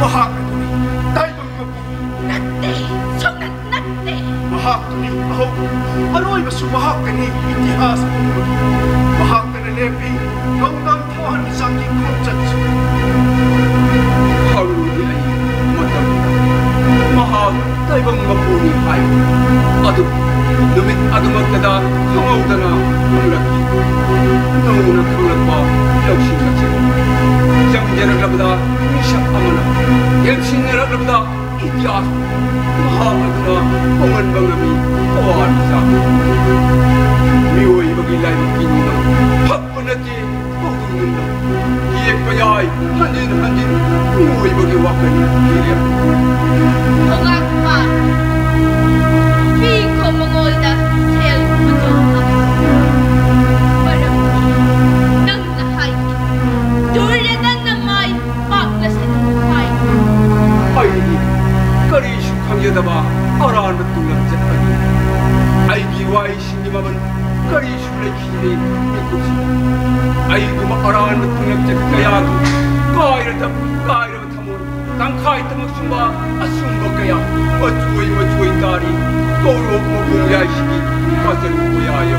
ꯃꯍꯥꯛ ꯑꯗꯨꯅꯤ ꯇꯥꯏꯕꯪ ꯃꯄꯨ꯫ ꯅꯠꯇꯦ, ꯁꯨꯡꯅꯠ ꯅꯠꯇꯦ꯫ ꯃꯍꯥꯛꯇꯨꯅꯤ ꯑꯍꯧꯕ, ꯑꯔꯣꯏꯕꯁꯨ ꯃꯍꯥꯛꯀꯅꯤ꯫ ꯏꯇꯤꯍꯥꯁ ꯄꯨꯝꯕꯒꯤ ꯃꯍꯥꯛꯇꯅ ꯂꯦꯞꯄꯤ꯫ ꯊꯧꯗꯥꯡ ꯊꯋꯥꯟꯃꯤꯆꯥꯛꯀꯤ ꯈꯣꯡꯆꯠꯁꯨ꯫ ꯈꯪꯂꯨꯗꯦ ꯑꯩ ꯃꯇꯝꯗ ꯃꯍꯥꯛ ꯇꯥꯏꯕꯪ ꯃꯄꯨꯅꯤ ꯍꯥꯏꯕ꯫ ꯑꯗꯨ ꯅꯨꯃꯤꯠ ꯑꯗꯨꯃꯛꯇꯗ ꯈꯪꯍꯧꯗꯅ ꯈꯪꯂꯛꯈꯤ꯫ ꯅꯧꯅ ꯈꯪꯂꯛꯄ ꯂꯧꯁꯤꯡ ꯑꯁꯤ ꯆꯪꯖꯔꯛꯂꯕꯗ ꯃꯤꯁꯛ ꯑꯃꯅ ꯌꯦꯡꯁꯤꯟꯅꯔꯛꯂꯕꯗ ꯏꯇꯤꯍꯥꯁ ꯃꯍꯥꯛ ꯑꯗꯨꯅ ꯍꯣꯡꯍꯟꯕ ꯉꯝꯃꯤ꯫ ꯊꯋꯥꯟꯃꯤꯆꯥꯛ ꯃꯤꯑꯣꯏꯕꯒꯤ ꯂꯥꯏꯕꯛꯀꯤ ꯅꯨꯡꯗ ꯐꯛꯄ ꯅꯠꯇꯦ꯫ ꯍꯧꯗꯣꯡꯅꯨꯡꯗ ꯌꯦꯛꯄ ꯌꯥꯏ꯫ ꯍꯟꯖꯤꯟ ꯍꯟꯖꯤꯟ ꯃꯤꯑꯣꯏꯕꯒꯤ ꯋꯥꯈꯜ ꯃꯤꯔꯦꯞ꯫ ꯈꯣꯡꯉꯥꯛꯄ ꯐꯤ ꯈꯣꯝꯕꯉꯣꯜꯗ ꯁꯦꯜ ꯄꯨꯊꯣꯛꯄ꯫ ꯃꯔꯝꯗꯤ ꯅꯪꯅ ꯍꯥꯏꯈꯤ, ꯗꯨꯔꯌꯣꯙꯟꯅ ꯃꯥꯏ ꯄꯥꯛꯂꯁꯅꯨ ꯍꯥꯏ꯫ ꯑꯩꯗꯤ ꯀꯔꯤꯁꯨ ꯈꯪꯖꯗꯕ ꯑꯔꯥꯟꯕ ꯇꯨꯡꯂꯝꯆꯠ ꯑꯗꯨ꯫ ꯑꯩꯒꯤ ꯋꯥꯍꯩꯁꯤꯡꯒꯤ ꯃꯃꯜ ꯀꯔꯤꯁꯨ ꯂꯩꯈꯤꯗꯦ ꯃꯤꯀꯨꯞꯁꯤꯗ꯫ ꯑꯩꯒꯨꯝꯕ ꯑꯔꯥꯟꯕ ꯇꯨꯡꯂꯝꯆꯠ ꯀꯌꯥꯒꯤ ꯀꯥꯏꯔꯗ ꯀꯥꯏꯔꯕ ꯊꯃꯣꯏ ꯇꯪꯈꯥꯏ ꯇꯃꯛ ꯆꯨꯝꯕ ꯑꯆꯨꯝꯕ ꯀꯌꯥ ꯃꯆꯣꯏ ꯃꯆꯣꯏ ꯇꯥꯔꯤ꯫ ꯀꯧꯔꯣꯛ ꯃꯄꯨꯡ ꯌꯥꯏꯁꯤꯒꯤ ꯃꯆꯜ ꯀꯌꯥ ꯌꯧ꯫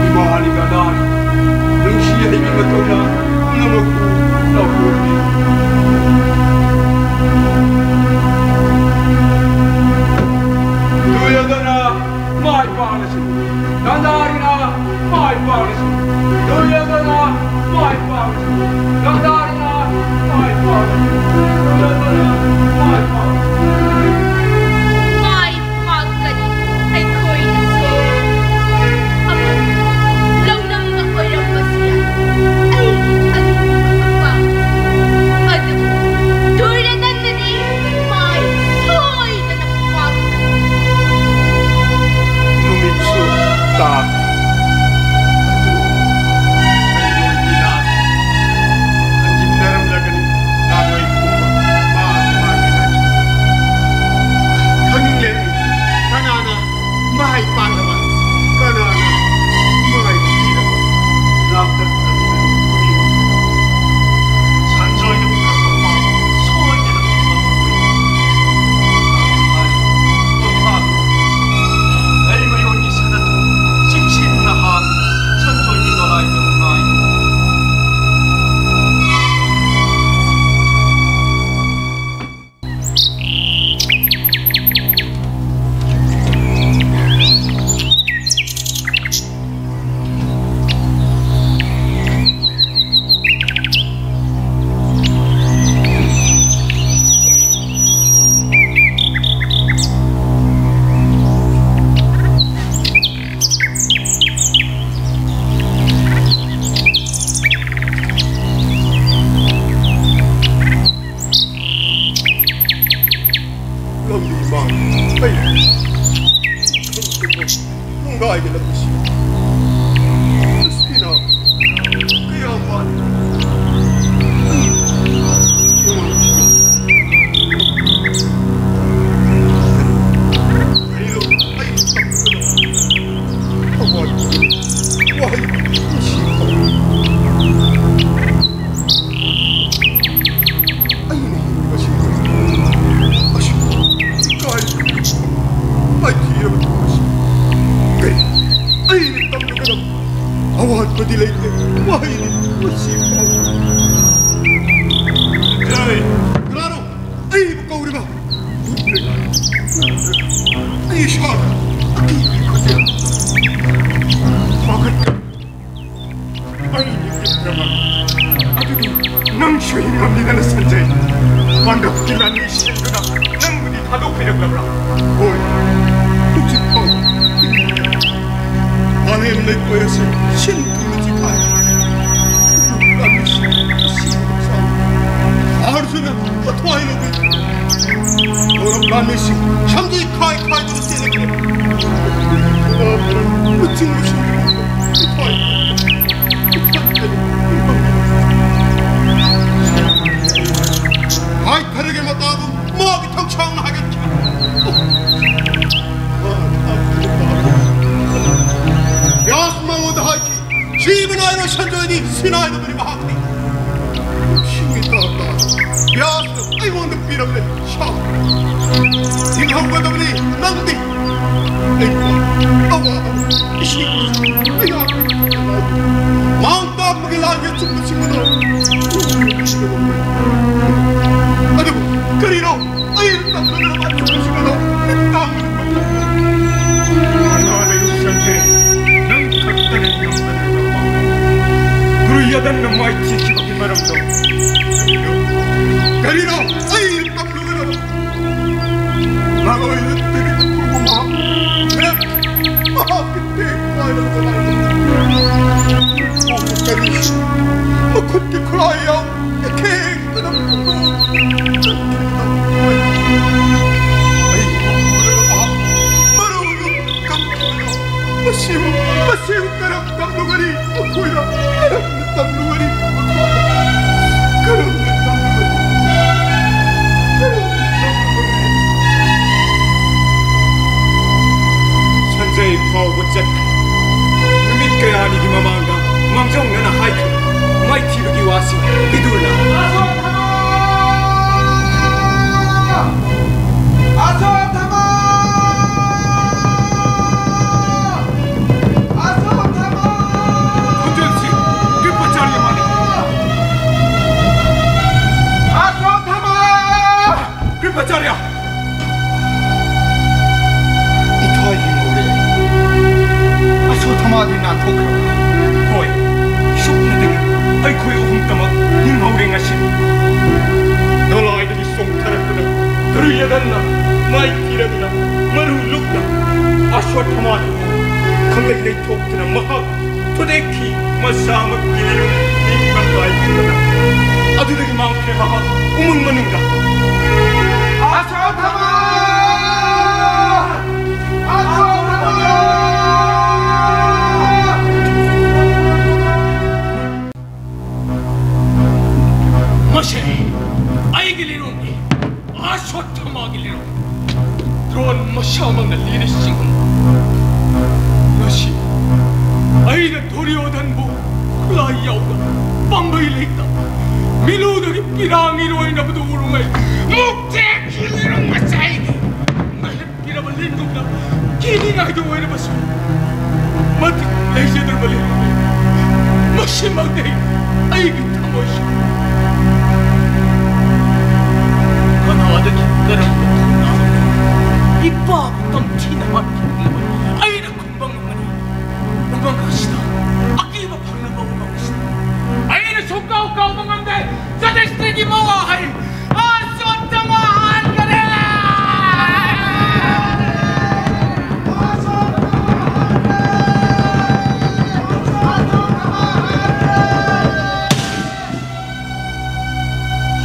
ꯏꯃꯥꯅꯤ ꯒꯗꯥꯔꯤ ꯅꯨꯡꯁꯤ ꯍꯩꯕꯤ ꯃꯇꯧꯅ ꯄꯨꯝꯅꯃꯛꯄꯨ ꯂꯧꯍꯣꯟꯕꯤ꯫ ꯗꯨꯌꯣꯙꯅ ꯃꯥꯏ ꯄꯥꯛꯂꯁꯤ꯫ ꯒꯥꯟꯙꯥꯔꯤꯅ ꯃꯥꯏ ꯄꯥꯛꯂꯁꯤ꯫ ꯗꯨꯔꯌꯣꯙꯅ ꯃꯥꯏ ꯄꯥꯛꯂꯁꯤ꯫ ꯒꯥꯟꯙꯥꯔꯤꯅ ꯃꯥꯏ ꯄꯥꯛꯂꯁꯤ꯫ ꯗꯨꯔꯌꯣꯙꯅ ꯃꯥꯏ ꯄꯥꯛꯂꯁꯤ꯫ ꯃꯥꯏ ꯄꯥꯛꯀꯅꯤ ꯑꯩꯈꯣꯏꯅꯁꯨ꯫ ꯑꯃꯨꯛ ꯂꯧꯅꯝꯕ ꯑꯣꯏꯔꯝꯕꯁꯨ ꯌꯥꯏ꯫ ꯑꯩꯒꯤ ꯈꯜꯂꯤ꯫ ꯑꯩ ꯅꯨꯡꯗꯥꯡꯒꯤ ꯂꯝꯕꯤꯁꯤ ꯅꯨꯄꯤꯅ ꯀꯌꯥꯝ ꯋꯥꯠꯂꯤ꯫ ꯀꯔꯤꯅꯣ ꯑꯩꯅ ꯇꯝꯒꯗꯕ ꯑꯋꯥꯠꯄ ꯋꯥꯍꯩ ꯅꯨꯡꯁꯤꯕ꯫ ꯑꯩꯅ ꯍꯤꯡꯂꯤꯕꯁꯤ ꯑꯁꯨꯛ ꯏꯀꯥꯏ ꯃꯥꯏꯊꯤꯔꯕ ꯊꯕꯛ ꯑꯁꯤ ꯀꯔꯤ ꯑꯩꯅ ꯇꯝꯂꯨꯒꯗꯕ ꯑꯋꯥꯠꯄꯗꯤ ꯂꯩꯇꯦ꯫ ꯋꯥꯍꯩꯗꯤ ꯃꯁꯤ ꯐꯥꯎ꯫ ꯀꯅꯥꯅꯣ ꯑꯩꯕꯨ ꯀꯧꯔꯤꯕ? ꯑꯩ ꯏꯁꯥꯗ ꯑꯀꯤꯕꯒꯤ ꯈꯣꯟꯖꯦꯜ ꯐꯥꯎꯒꯠꯄ꯫ ꯑꯩ ꯅꯤꯡꯇꯝꯂꯕ ꯑꯗꯨꯗꯤ ꯅꯪꯁꯨ ꯍꯤꯡꯂꯝꯂꯤꯗꯅ ꯁꯟꯖꯦ꯫ ꯄꯥꯟꯗꯕꯀꯤ ꯂꯥꯟꯃꯤ ꯁꯤꯟꯗꯨꯅ ꯅꯪꯕꯨꯗꯤ ꯊꯥꯗꯣꯛꯄꯤꯔꯛꯂꯕ꯭ꯔꯥ? ꯍꯣꯏ, ꯍꯧꯖꯤꯛ ꯐꯥꯎ ꯍꯤꯡꯂꯤ꯫ ꯃꯥꯂꯦꯝ ꯂꯩꯀꯣꯏ ꯑꯁꯤ ꯁꯤꯟ ꯊꯨꯡꯅ ꯆꯤꯈꯥꯏ꯫ ꯂꯥꯟꯃꯤꯁꯤꯡ ꯑꯁꯤꯕ ꯆꯥꯎ꯫ ꯑꯥꯔꯖꯨꯅ ꯃꯊ꯭ꯋꯥꯏ ꯂꯧꯕꯤ꯫ ꯀꯧꯔꯕ ꯂꯥꯟꯃꯤꯁꯤꯡ ꯁꯝꯖꯦ ꯈꯥꯏ ꯈꯥꯏꯗꯨꯅ ꯆꯦꯜꯂꯛꯂꯦ꯫ ꯂꯨꯆꯤꯡꯕꯁꯤꯡ ꯃꯊ꯭ꯋꯥꯏ ꯍꯥꯏꯊꯔꯒꯦ ꯃꯇꯥꯒꯨꯝ ꯃꯥꯒꯤ ꯊꯧꯁꯥꯡꯅ ꯍꯥꯏꯒꯠꯈꯤꯕ꯫ ꯕ꯭ꯌꯥꯁ ꯃꯉꯣꯟꯗ ꯍꯥꯏꯈꯤ, ꯁꯤꯕ ꯅꯥꯏꯔꯣꯏ ꯁꯟꯖꯣꯏꯗꯤ ꯁꯤꯅꯥꯏꯗꯕꯅꯤ ꯃꯍꯥꯛꯇꯤ꯫ ꯅꯨꯡꯁꯤꯉꯩ ꯇꯥ ꯇꯥ ꯕ꯭ꯌꯥꯁꯅ ꯑꯩꯉꯣꯟꯗ ꯄꯤꯔꯝꯂꯦ꯫ ꯁꯥꯎ꯫ ꯍꯤꯡꯍꯧꯒꯗꯕꯅꯤ ꯅꯪꯗꯤ꯫ ꯑꯩ ꯑꯋꯥꯕ ꯏꯁꯤꯡ ꯃꯌꯥꯝ ꯃꯥꯡ ꯇꯥꯛꯄꯒꯤ ꯂꯥꯟꯒꯤ ꯑꯆꯨꯝꯕꯁꯤꯡ ꯑꯗꯣ ꯑꯗꯨꯕꯨ ꯀꯔꯤꯅꯣ ꯑꯩ ꯇꯝꯂꯒ ꯑꯆꯨꯝꯕꯁꯤꯡ ꯑꯗꯣ ꯃꯤꯠ ꯇꯥꯡ ꯅꯪ ꯈꯛꯇꯅꯤ ꯉꯝꯒꯗꯕ꯫ ꯒꯨꯔꯨ ꯌꯥꯗꯟꯅ ꯃꯥꯏꯊꯤꯈꯤꯕꯒꯤ ꯃꯔꯝꯗꯣ ꯀꯔꯤꯅꯣ? ꯀꯔꯤꯅꯣ? ꯑꯩ ꯇꯝꯂꯨꯒꯗꯕ ꯃꯔꯣꯏ ꯅꯠꯇ꯭ꯔꯒ ꯑꯊꯨꯕ ꯃꯍꯥꯛ ꯃꯍꯥꯛꯀꯤ ꯇꯦꯛ ꯄꯥꯏꯔꯕ ꯂꯥꯏꯕꯛ ꯀꯔꯤ ꯃꯈꯨꯠꯀꯤ ꯈꯨꯠ ꯑꯥꯆꯥꯔ꯭ꯌ! ꯏꯊꯥ ꯍꯤꯡꯍꯧꯔꯦ꯫ ꯑꯁ꯭ꯋꯠꯊꯥꯃꯥꯗꯤ ꯅꯥꯟꯊꯣꯛꯈ꯭ꯔꯕꯅꯤ꯫ ꯍꯣꯏ, ꯁꯨꯞꯅꯇꯒꯤ ꯑꯩꯈꯣꯏ ꯑꯍꯨꯝꯇꯃꯛ ꯍꯤꯡꯍꯧꯔꯦ ꯉꯁꯤꯗꯤ꯫ ꯗꯣꯂꯥꯏꯗꯒꯤ ꯆꯣꯡꯊꯔꯛꯄꯗ ꯗꯨꯔꯌꯣꯙꯟꯅ ꯃꯥꯏꯊꯤꯔꯗꯨꯅ ꯃꯔꯨ ꯂꯨꯞꯅ ꯑꯁ꯭ꯋꯠꯊꯥꯃꯥꯗ ꯈꯪꯂꯩ ꯂꯩꯊꯣꯛꯇꯨꯅ ꯃꯍꯥꯛ ꯊꯨꯗꯦꯛꯈꯤ꯫ ꯃꯁꯥꯃꯛ ꯀꯤꯂꯤꯔꯨ ꯅꯤꯡꯕ ꯀꯥꯏꯈꯤꯕꯅ ꯑꯗꯨꯗꯒꯤ ꯃꯥꯡꯈ꯭ꯔꯦ ꯃꯍꯥꯛ ꯎꯃꯪ ꯃꯅꯨꯡꯗ꯫ ꯑꯁ꯭ꯋꯠꯊꯥꯃꯥ! ꯑꯁ꯭ꯋꯠꯊꯥꯃꯥ! ꯃꯁꯤ ꯑꯩꯒꯤ ꯂꯤꯔꯣꯡꯅꯤ, ꯑꯁ꯭ꯋꯠꯊꯥꯃꯥꯒꯤ ꯂꯤꯔꯣꯡ꯫ ꯗ꯭ꯔꯣꯟ ꯃꯁꯥꯃꯛꯅ ꯂꯤꯔꯤ ꯆꯤꯡꯍꯨꯝ꯫ ꯉꯁꯤ ꯑꯩꯅ ꯗꯨꯔꯌꯣꯙꯟꯕꯨ ꯈꯨꯠꯂꯥꯏ ꯌꯥꯎꯗ, ꯄꯥꯝꯕꯩ ꯂꯩꯇ, ꯃꯤꯂꯨꯗꯒꯤ ꯄꯤꯔꯥꯡ ꯏꯔꯣꯏꯅꯕꯗꯨ ꯎꯔꯨꯉꯩ ꯃꯨꯛꯇꯦꯛꯈꯤ ꯂꯤꯔꯣꯡ ꯃꯆꯥꯏꯅꯤ꯫ ꯄꯤꯔꯕ ꯂꯤꯟꯒꯨꯝꯅ ꯀꯤꯅꯤꯡꯉꯥꯏꯗꯨ ꯑꯣꯏꯔꯕꯁꯨ ꯃꯇꯤꯛ ꯂꯩꯖꯗ꯭ꯔꯕ ꯂꯤꯟꯅꯤ꯫ ꯃꯁꯤꯃꯛꯇꯤ ꯑꯩꯒꯤ ꯊꯃꯣꯏꯁꯨ ꯀꯅꯥꯗꯒꯤ ꯀꯔꯝꯕ ꯊꯧꯅꯥ ꯏꯄꯥꯕꯨ ꯇꯝꯊꯤꯅ ꯍꯥꯠꯈꯤꯕꯒꯦ? ꯑꯩꯅ ꯈꯨꯝꯕ ꯉꯝꯒꯅꯤ꯫ ꯎꯃꯪ ꯑꯁꯤꯗ ꯑꯀꯤꯕ ꯐꯪꯂꯕ ꯎꯃꯪ ꯑꯁꯤꯗ ꯑꯩꯅ ꯁꯨꯡꯀꯥꯎ ꯀꯥꯎꯕ ꯉꯝꯗꯦ꯫ ꯌꯨꯙꯤꯁꯇꯤꯔꯒꯤ ꯃꯋꯥ ꯍꯥꯏ꯫ ꯑꯁ꯭ꯋꯠꯊꯥꯃꯥ ꯍꯥꯟꯒꯔꯦ!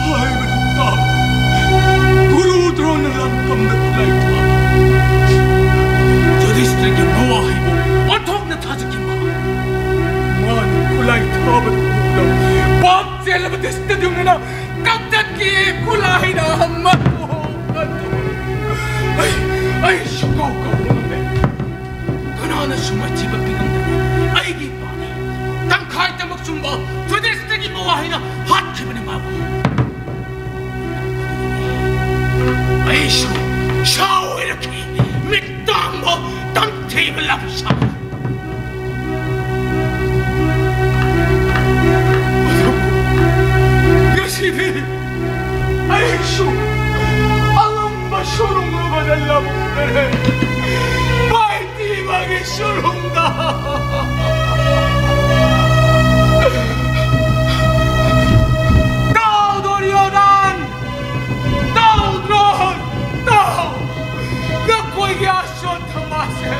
ꯍꯥꯏꯕꯗꯨ ꯇꯥꯕ ꯒꯨꯔꯨ ꯗ꯭ꯔꯣꯟꯅ ꯂꯥꯟꯐꯝꯗ ꯈꯨꯠꯂꯥꯏ ꯊꯥꯈꯤ꯫ ꯌꯨꯙꯤꯁꯇꯤꯔꯒꯤ ꯃꯋꯥ ꯍꯥꯏꯕꯨ ꯑꯣꯟꯊꯣꯛꯅ ꯊꯥꯖꯈꯤ꯫ ꯃꯥꯅ ꯈꯨꯠꯂꯥꯏ ꯊꯥꯕꯗꯨ ꯎꯕꯗ ꯄꯥꯞ ꯆꯦꯜꯂꯕ ꯙ꯭ꯔꯤꯁꯇꯗ꯭ꯌꯨꯝꯅ ꯀꯛꯊꯠꯈꯤ꯫ ꯈꯨꯠꯂꯥꯏꯅ ꯑꯃꯠꯇ ꯍꯣꯡꯅꯗꯦ꯫ ꯑꯩ, ꯑꯩ ꯁꯨꯡꯀꯥꯎ ꯀꯥꯎꯕ ꯉꯝꯗꯦ꯫ ꯀꯅꯥꯅꯁꯨ ꯃꯥꯏꯊꯤꯕ ꯄꯤꯉꯝꯗꯅ ꯑꯩꯒꯤ ꯏꯄꯥꯅꯤ ꯇꯪꯈꯥꯏ ꯇꯃꯛ ꯆꯨꯝꯕ ꯌꯨꯙꯤꯁꯇꯤꯔꯒꯤ ꯃꯋꯥ ꯍꯥꯏꯅ ꯍꯥꯠꯈꯤꯕꯅꯤ ꯃꯥꯕꯨ꯫ ꯑꯩꯁꯨ ꯁꯥ ꯑꯣꯏꯔꯛꯈꯤ, ꯃꯤꯠ ꯇꯥꯡꯕ ꯇꯝꯊꯤꯕ ꯂꯝꯁꯥ꯫ ꯑꯗꯨꯕꯨ ꯉꯁꯤꯗꯤ ꯑꯩꯁꯨ ꯃꯥꯏꯊꯤꯕꯒꯤ ꯁꯨꯔꯨꯡꯗ꯫ ꯇꯥꯎ ꯗꯨꯔꯌꯣꯙꯟ! ꯇꯥꯎ ꯗ꯭ꯔꯣꯟ! ꯇꯥꯎ! ꯅꯈꯣꯏꯒꯤ ꯑꯁꯣꯠ ꯊꯃꯥꯁꯦ,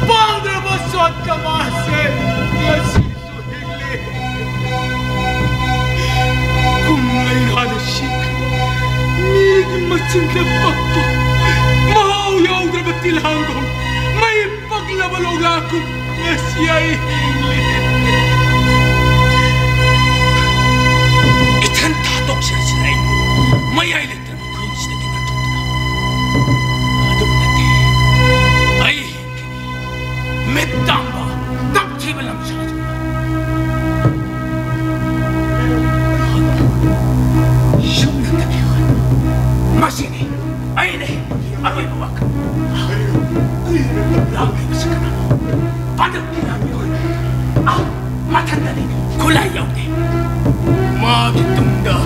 ꯄꯥꯝꯗ꯭ꯔꯕ ꯑꯁꯣꯠ ꯊꯃꯥꯁꯦ ꯉꯁꯤꯁꯨ ꯍꯤꯡꯂꯤ꯫ ꯀꯨꯝ ꯂꯩꯔꯥꯗ ꯁꯤꯈ꯭ꯔꯦ꯫ ꯃꯤꯒꯤ ꯃꯆꯤꯟꯗ ꯄꯛꯄ, ꯃꯍꯥꯎ ꯌꯥꯎꯗ꯭ꯔꯕ ꯇꯤꯜꯍꯥꯡꯒꯨꯝ, ꯃꯩ ꯄꯛꯂꯕ ꯂꯧꯔꯥꯛꯀꯨꯝ ꯉꯁꯤ ꯑꯩ ꯍꯤꯡꯂꯤ꯫ ꯏꯊꯟ ꯊꯥꯗꯣꯛꯆꯔꯁꯤꯅ ꯑꯩꯕꯨ ꯃꯌꯥꯏ ꯂꯩꯇ꯭ꯔꯕ ꯈꯨꯍꯤꯡꯁꯤꯗꯒꯤ ꯅꯥꯟꯊꯣꯛꯇꯨꯅ꯫ ꯑꯗꯨ ꯅꯠꯇꯦ, ꯑꯩ ꯍꯤꯡꯈꯤꯅꯤ꯫ ꯃꯤꯠ ꯇꯥꯡꯕ, ꯇꯝꯊꯤꯕ ꯂꯝꯁꯥꯁꯤꯡꯅ ꯁꯨꯞꯅꯇꯒꯤ ꯍꯨꯟ-, ꯃꯁꯤꯅꯤ ꯑꯩꯅ ꯍꯤꯡꯕꯒꯤ ꯑꯔꯣꯏꯕ ꯋꯥꯈꯜ꯫ ꯂꯥꯛꯂꯤꯕꯁꯤ ꯀꯅꯥꯅꯣ? ꯄꯥꯟꯗꯝꯗꯤ ꯂꯥꯛꯂꯤꯕ ꯑꯥ ꯃꯊꯟꯗꯅꯤ, ꯈꯨꯠꯂꯥꯏ ꯌꯥꯎꯗꯦ꯫ ꯃꯥꯒꯤ ꯇꯨꯡꯗ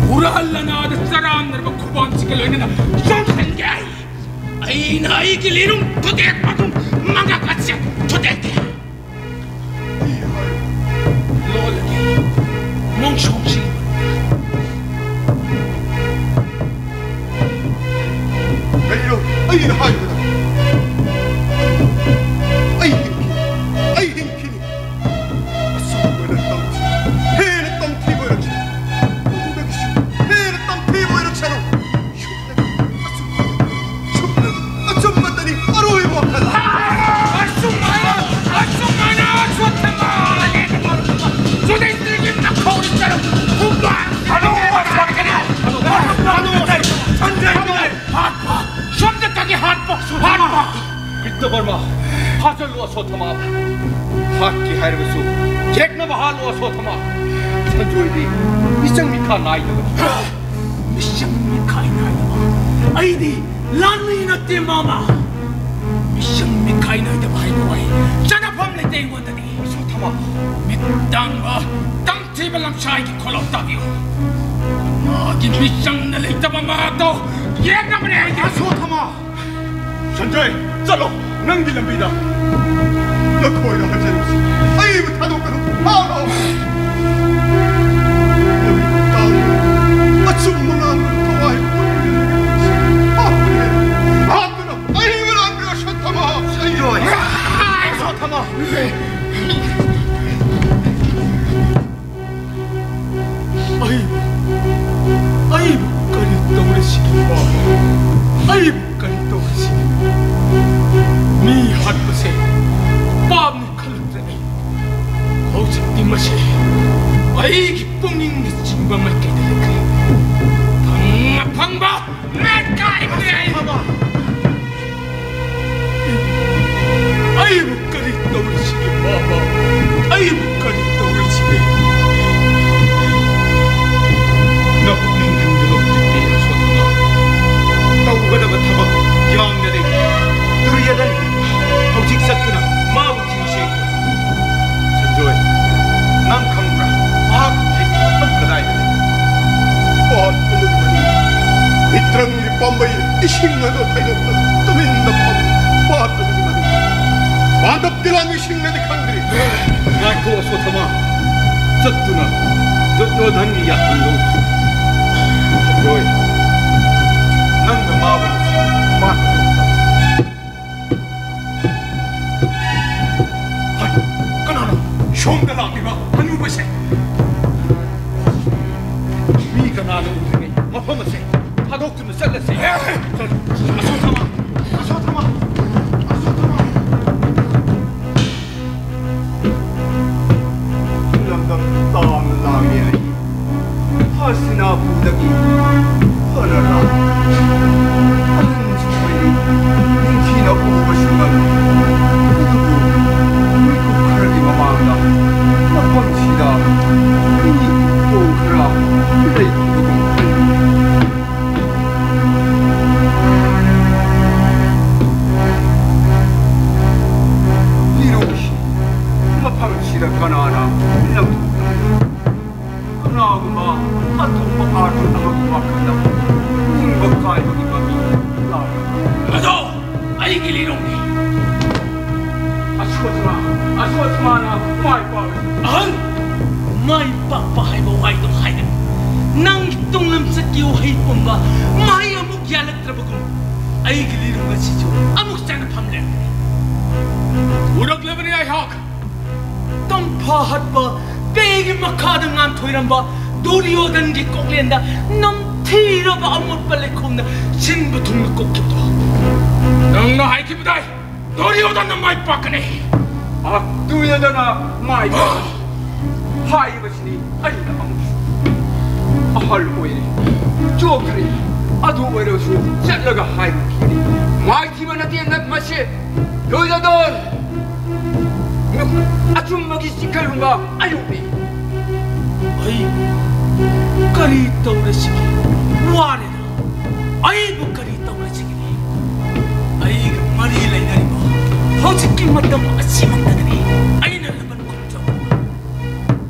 ꯍꯨꯔꯥꯟ ꯂꯅꯥꯗ ꯆꯔꯥꯡꯅꯔꯕ ꯈꯨꯕꯥꯡꯁꯤꯒ ꯂꯣꯏꯅꯅ ꯆꯣꯡꯁꯤꯟꯒꯦ꯫ ꯑꯩꯅ ꯑꯩꯒꯤ ꯂꯤꯔꯨꯡ ꯊꯨꯗꯦꯛꯄꯒꯨꯝ ꯃꯉꯛ ꯑꯁꯦ ꯊꯨꯗꯦꯛꯀꯦ꯫ ꯂꯣꯜꯂꯒꯦ ꯃꯣꯡꯁꯣꯡꯁꯤ꯫ ꯀꯔꯤꯅꯣ ꯑꯩꯅ ꯍꯥꯏꯕꯗ? ꯑꯩ ꯍꯤꯡꯈꯤꯅꯤ, ꯑꯩ ꯍꯤꯡꯈꯤꯅꯤ꯫ ꯑꯁꯨꯝ ꯑꯣꯏꯅ ꯇꯝꯊꯤ-, ꯍꯦꯟꯅ ꯇꯝꯊꯤꯕ ꯑꯣꯏꯔꯛꯁꯅꯨ꯫ ꯃꯗꯨꯗꯒꯤꯁꯨ ꯍꯦꯟꯅ ꯇꯝꯊꯤꯕ ꯑꯣꯏꯔꯛꯁꯅꯨ꯫ ꯁꯨꯞꯅꯒꯤ, ꯑꯆꯨꯝꯕ, ꯁꯨꯞꯅꯒꯤ, ꯑꯆꯨꯝꯕꯇꯅꯤ ꯑꯔꯣꯏꯕ ꯋꯥꯈꯜ꯫ ꯑꯁꯨꯝ ꯍꯥꯏꯅ, ꯑꯁꯨꯝ ꯍꯥꯏꯅ ꯑꯁꯣꯊꯃꯥ ꯂꯦꯟꯕ ꯃꯔꯨꯞ ꯌꯨꯗꯤꯁꯇꯤꯔꯒꯤ ꯅꯈꯧꯔꯤ ꯆꯔꯨ ꯈꯨꯕꯥꯛ ꯑꯗꯨ ꯋꯥꯁꯛꯀꯅꯤ꯫ ꯑꯗꯨ ꯋꯥꯁꯛꯀꯅꯤ꯫ ꯍꯥꯠꯄ! ꯁꯣꯝꯗꯇꯒꯤ ꯍꯥꯠꯄ! ꯍꯥꯠꯄ! ꯀ꯭ꯔꯤꯇꯕꯔꯃ, ꯐꯥꯖꯜꯂꯨ ꯑꯁꯣꯊꯃꯥ꯫ ꯍꯥꯠꯀꯦ ꯍꯥꯏꯔꯕꯁꯨ ꯌꯦꯛꯅꯕ ꯍꯥꯠꯂꯨ ꯑꯁꯣꯊꯃꯥ꯫ ꯁꯟꯖꯣꯏꯗꯤ ꯃꯤꯆꯪ ꯃꯤꯈꯥ ꯅꯥꯏꯗꯕꯅꯤ꯫ ꯃꯤꯆꯪ ꯃꯤꯈꯥꯏ ꯅꯥꯏꯗꯕ? ꯑꯩꯗꯤ ꯂꯥꯟꯃꯤ ꯅꯠꯇꯦ ꯃꯥꯃ꯫ ꯃꯤꯆꯪ ꯃꯤꯈꯥꯏ ꯅꯥꯏꯗꯕ ꯍꯥꯏꯕ ꯋꯥꯍꯩ ꯆꯟꯅꯐꯝ ꯂꯩꯇꯦ ꯑꯩꯉꯣꯟꯗꯗꯤ꯫ ꯑꯁꯣꯊꯃꯥ꯫ ꯃꯤꯠ ꯇꯥꯡꯕ, ꯇꯝꯊꯤꯕ ꯂꯝꯁꯥꯏꯒꯤ ꯈꯣꯜꯂꯥꯎ ꯇꯥꯕꯤꯌꯨ꯫ ꯃꯥꯒꯤ ꯃꯤꯆꯪꯗ ꯂꯩꯇꯕ ꯃꯍꯥꯛꯇꯣ ꯌꯦꯛꯅꯕꯅꯦ ꯑꯩꯗꯤ꯫ ꯑꯁꯣꯊꯃꯥ! ꯁꯟꯖꯣꯏ, ꯆꯠꯂꯣ, ꯅꯪꯒꯤ ꯂꯝꯕꯤꯗ꯫ ꯅꯈꯣꯏꯅ ꯍꯥꯏꯖꯔꯤꯕꯁꯤ ꯑꯩꯕꯨ ꯊꯥꯗꯣꯛꯀꯅꯨ, ꯐꯥꯎꯔꯣ꯫ ꯅꯨꯃꯤꯠ ꯇꯥꯔꯨ, ꯑꯆꯨꯝꯕ ꯉꯥꯡꯕ ꯊꯋꯥꯏ ꯄꯨꯛꯅꯤꯡ ꯍꯥꯞꯄꯅꯦ꯫ ꯍꯥꯞꯇꯨꯅ ꯑꯩꯕꯨ ꯂꯥꯟꯕꯤꯔꯣ, ꯁꯣꯊꯃ꯫ ꯁꯟꯖꯣꯏ꯫ ꯁꯣꯊꯃ꯫ ꯑꯩꯕꯨ, ꯑꯩꯕꯨ ꯀꯔꯤ ꯇꯧꯔꯁꯤꯒꯦ, ꯄꯥꯞ? ꯑꯩꯕꯨ ꯀꯔꯤ ꯇꯧꯔꯁꯤꯒꯦ? ꯃꯤ ꯍꯥꯠꯄꯁꯦ ꯄꯥꯞꯅꯤ ꯈꯜꯂꯨꯗ꯭ꯔꯦ ꯑꯩ꯫ ꯍꯧꯖꯤꯛꯇꯤ ꯃꯁꯤ ꯑꯩꯒꯤ ꯄꯨꯛꯅꯤꯡꯅ ꯆꯤꯡꯕ ꯃꯥꯏꯀꯩꯗ ꯂꯩꯈ꯭ꯔꯦ꯫ ꯐꯪ-, ꯐꯪꯕ ꯃꯦꯠꯈꯥꯏꯕꯅꯦ ꯑꯩ꯫ ꯑꯩꯕꯨ ꯀꯔꯤ ꯇꯧꯔꯁꯤꯒꯦ, ꯕꯥꯕꯥ? ꯑꯩꯕꯨ ꯀꯔꯤ ꯇꯧꯔꯁꯤꯒꯦ? ꯅꯄꯨꯛꯅꯤꯡ ꯍꯟꯒꯅꯨ ꯍꯧꯖꯤꯛꯇꯤ, ꯑꯁꯣꯊꯃ꯫ ꯇꯧꯒꯗꯕ ꯊꯕꯛ ꯌꯥꯝꯅ ꯂꯩ꯫ ꯗꯨꯔꯌꯣꯙꯟ ꯍꯧꯖꯤꯛ ꯆꯠꯇꯨꯅ ꯃꯥꯕꯨ ꯊꯤꯔꯨꯁꯤ꯫ ꯁꯟꯖꯣꯏ, ꯅꯪ ꯈꯪꯕ꯭ꯔꯥ? ꯃꯍꯥꯛ ꯍꯧꯖꯤꯛ ꯃꯐꯝ ꯀꯗꯥꯏꯗ ꯂꯩ? ꯄꯥꯠ ꯑꯃꯒꯤ ꯃꯅꯨꯡꯗ ꯃꯤꯇ꯭ꯔꯪꯒꯤ ꯄꯥꯝꯕꯩ ꯏꯁꯤꯡ ꯑꯗꯨ ꯊꯩꯗꯣꯛꯇꯅ ꯇꯨꯃꯤꯟꯅ ꯐꯝꯃꯤ꯫ ꯄꯥꯠ ꯑꯗꯨꯒꯤ ꯃꯅꯨꯡꯗ ꯄꯥꯟꯗꯕ ꯇꯤꯂꯥꯡ ꯏꯁꯤꯡꯅꯗꯤ ꯈꯪꯗ꯭ꯔꯤ꯫ ꯉꯥꯏꯈꯣ ꯑꯁꯣꯊꯃ, ꯆꯠꯇꯨꯅ ꯗꯨꯔꯌꯣꯙꯟꯒꯤ ꯌꯥꯊꯪ ꯂꯧ꯫ ꯁꯟꯖꯣꯏ, ꯅꯪꯅ ꯃꯥꯕꯨ ꯅꯨꯡꯁꯤ, ꯄꯥꯠ ꯑꯗꯨ ꯍꯣꯏ, ꯀꯅꯥꯅꯣ ꯁꯣꯝꯗ ꯂꯥꯛꯂꯤꯕ ꯍꯅꯨꯕꯁꯦ? ꯃꯤ ꯀꯅꯥꯅ ꯎꯗ꯭ꯔꯤꯉꯩ ꯃꯐꯝ ꯑꯁꯦ ꯊꯥꯗꯣꯛꯇꯨꯅ ꯆꯠꯂꯁꯤ꯫ ꯆꯠꯂꯨ꯫ ꯑꯁꯣꯊꯃ! ꯑꯁꯣꯊꯃ! ꯑꯁꯣꯊꯃ! ꯂꯝꯗꯝ ꯇꯥꯡꯅ ꯂꯥꯡꯂꯤ ꯍꯥꯏ꯫ ꯍꯥꯁꯤꯅꯥꯄꯨꯔꯗꯒꯤ ꯐꯅ ꯂꯥꯛ ꯑꯍꯟꯁꯨ ꯑꯣꯏꯔꯤ, ꯅꯤꯡꯊꯤꯅ ꯎꯕꯁꯨ ꯉꯝꯃꯤ꯫ ꯑꯗꯨꯕꯨ ꯃꯤꯀꯨꯞ ꯈꯔꯒꯤ ꯃꯃꯥꯡꯗ ꯃꯐꯝꯁꯤꯗ ꯃꯤ ꯄꯣꯡ ꯈꯔ ꯂꯩꯈꯤꯕꯒꯨꯝ ꯈꯜꯂꯤ꯫ ꯏꯔꯣꯏꯁꯤ, ꯃꯐꯝꯁꯤꯗ ꯀꯅꯥꯅ ꯂꯝ ꯀꯅꯥꯒꯨꯝꯕ ꯑꯇꯣꯞꯄ ꯑꯥꯔꯖꯨꯟ ꯑꯃꯒꯤ ꯋꯥꯈꯜꯗ ꯅꯤꯡꯕ ꯀꯥꯏꯕꯒꯤ ꯃꯃꯤ ꯂꯥꯛꯂꯤ꯫ ꯑꯗꯣ ꯑꯩꯒꯤ ꯂꯤꯔꯣꯡꯅꯤ꯫ ꯑꯁ꯭ꯋꯠꯊꯥꯃꯥ, ꯑꯁ꯭ꯋꯠꯊꯥꯃꯥꯅ ꯃꯥꯏ ꯄꯥꯛꯂꯦ꯫ ꯑꯍꯜ, ꯃꯥꯏ ꯄꯥꯛꯄ ꯍꯥꯏꯕ ꯋꯥꯍꯩꯗꯣ ꯍꯥꯏꯒꯅꯨ꯫ ꯅꯪꯒꯤ ꯇꯨꯡꯂꯝꯆꯠꯀꯤ ꯋꯥꯍꯩ ꯄꯨꯝꯕ ꯃꯍꯩ ꯑꯃꯨꯛ ꯌꯥꯜꯂꯛꯇ꯭ꯔꯕꯒꯨꯝ, ꯑꯩꯒꯤ ꯂꯤꯔꯣꯡ ꯑꯁꯤꯁꯨ ꯑꯃꯨꯛ ꯆꯥꯅꯐꯝ ꯂꯩꯔꯝꯗ꯭ꯔꯦ꯫ ꯎꯔꯛꯂꯕꯅꯤ ꯑꯩꯍꯥꯛ꯫ ꯇꯝꯐꯥ ꯍꯠꯄ ꯄꯦꯒꯤ ꯃꯈꯥꯗ ꯉꯥꯟꯊꯣꯏꯔꯝꯕ ꯗꯨꯔꯌꯣꯙꯟꯒꯤ ꯀꯣꯛꯂꯦꯟꯗ ꯅꯝꯊꯤꯔꯕ ꯑꯃꯣꯠꯄ ꯂꯩꯈꯣꯝꯅ ꯁꯤꯟꯕ ꯊꯨꯡꯅ ꯀꯣꯛꯈꯤꯕꯗꯣ꯫ ꯅꯪꯅ ꯍꯥꯏꯈꯤꯕꯗꯥꯏ, ꯗꯨꯔꯌꯣꯙꯟꯅ ꯃꯥꯏ ꯄꯥꯛꯀꯅꯤ꯫ ꯑꯥ, ꯗꯨꯔꯌꯣꯙꯟꯅ ꯃꯥꯏ ꯄꯥꯛꯀꯅꯤ꯫ ꯍꯥꯏꯔꯤꯕꯁꯤꯅꯤ ꯑꯩꯅ ꯑꯃꯨꯛ ꯑꯍꯜ ꯑꯣꯏꯔꯦ, ꯆꯣꯛꯈ꯭ꯔꯦ꯫ ꯑꯗꯨ ꯑꯣꯏꯔꯕꯁꯨ ꯆꯠꯂꯒ ꯍꯥꯏꯔꯨꯈꯤꯒꯅꯤ꯫ ꯃꯥꯏꯊꯤꯕ ꯅꯠꯇꯦ ꯅꯠ ꯃꯁꯦ꯫ ꯂꯣꯏꯖꯗꯣꯟ! ꯑꯆꯨꯝꯕꯒꯤ ꯆꯤꯡꯈꯩꯒꯨꯝꯕ ꯑꯌꯨꯛꯅꯤ꯫ ꯑꯩ ꯀꯔꯤ ꯇꯧꯔꯁꯤꯒꯦ? ꯋꯥꯔꯦꯗ꯫ ꯑꯩꯕꯨ ꯀꯔꯤ ꯇꯧꯔꯁꯤꯒꯦ? ꯑꯩꯒ ꯃꯔꯤ ꯂꯩꯅꯔꯤꯕ ꯍꯧꯖꯤꯛꯀꯤ ꯃꯇꯝ ꯑꯁꯤꯃꯛꯇꯗꯅꯤ ꯑꯩꯅ ꯂꯕꯟ ꯈꯨꯝꯖꯧ꯫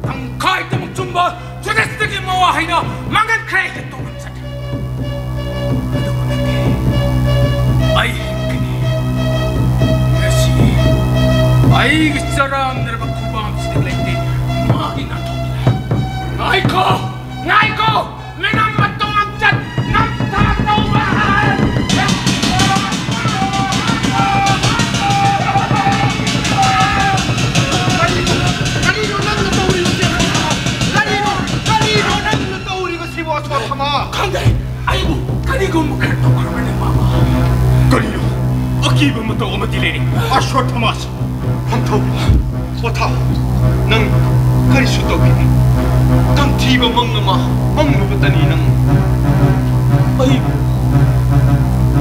ꯇꯪꯈꯥꯏꯗꯃꯛ ꯆꯨꯝꯕ ꯖꯨꯗꯤꯁꯇꯒꯤ ꯃꯋꯥ ꯍꯩꯅ ꯃꯥꯡꯍꯟꯈ꯭ꯔꯦ ꯑꯩꯒꯤ ꯇꯧꯔꯝ ꯆꯠ꯫ ꯑꯗꯨꯕꯨ ꯅꯠꯇꯦ, ꯑꯩ ꯍꯤꯡꯒꯅꯤ꯫ ꯉꯁꯤ ꯑꯩꯒꯤ ꯆꯔꯥꯡꯅꯔꯕ ꯈꯨꯕꯥꯛꯁꯤꯗ ꯂꯩꯇꯦ ꯃꯥꯒꯤ ꯅꯥꯊꯣꯛꯇꯨꯅ꯫ ꯉꯥꯏꯈꯣ! ꯉꯥꯏꯈꯣ! ꯃꯤꯅꯝ ꯃꯇꯣꯝ ꯆꯠ ꯅꯝꯊꯥꯛ ꯇꯧꯕ! ꯀꯔꯤꯅꯣ, ꯀꯔꯤꯅꯣ ꯅꯪꯅ ꯇꯧꯔꯤꯕꯁꯦ? ꯀꯔꯤꯅꯣ, ꯀꯔꯤꯅꯣ ꯅꯪꯅ ꯇꯧꯔꯤꯕꯁꯤꯕꯣ, ꯑꯁ꯭ꯋꯠꯊꯥꯃꯥ? ꯈꯪꯗꯦ, ꯑꯩꯕꯨ ꯀꯔꯤꯒꯨꯝꯕ ꯈꯔ ꯇꯧꯈ꯭ꯔꯕꯅꯦ, ꯃꯥꯃ꯫ ꯀꯔꯤꯅꯣ? ꯑꯀꯤꯕ ꯃꯇꯧ ꯑꯃꯗꯤ ꯂꯩꯔꯦ꯫ ꯑꯁ꯭ꯋꯠꯊꯥꯃꯥꯁꯤ ꯐꯝꯊꯧ, ꯄꯣꯊꯥꯎ꯫ ꯅꯪ ꯀꯔꯤꯁꯨ ꯇꯧꯈꯤꯗꯦ꯫ ꯇꯝꯊꯤꯕ ꯃꯪ ꯑꯃ ꯃꯪꯂꯨꯕꯇꯅꯤ ꯅꯪ꯫ ꯑꯩꯕꯨ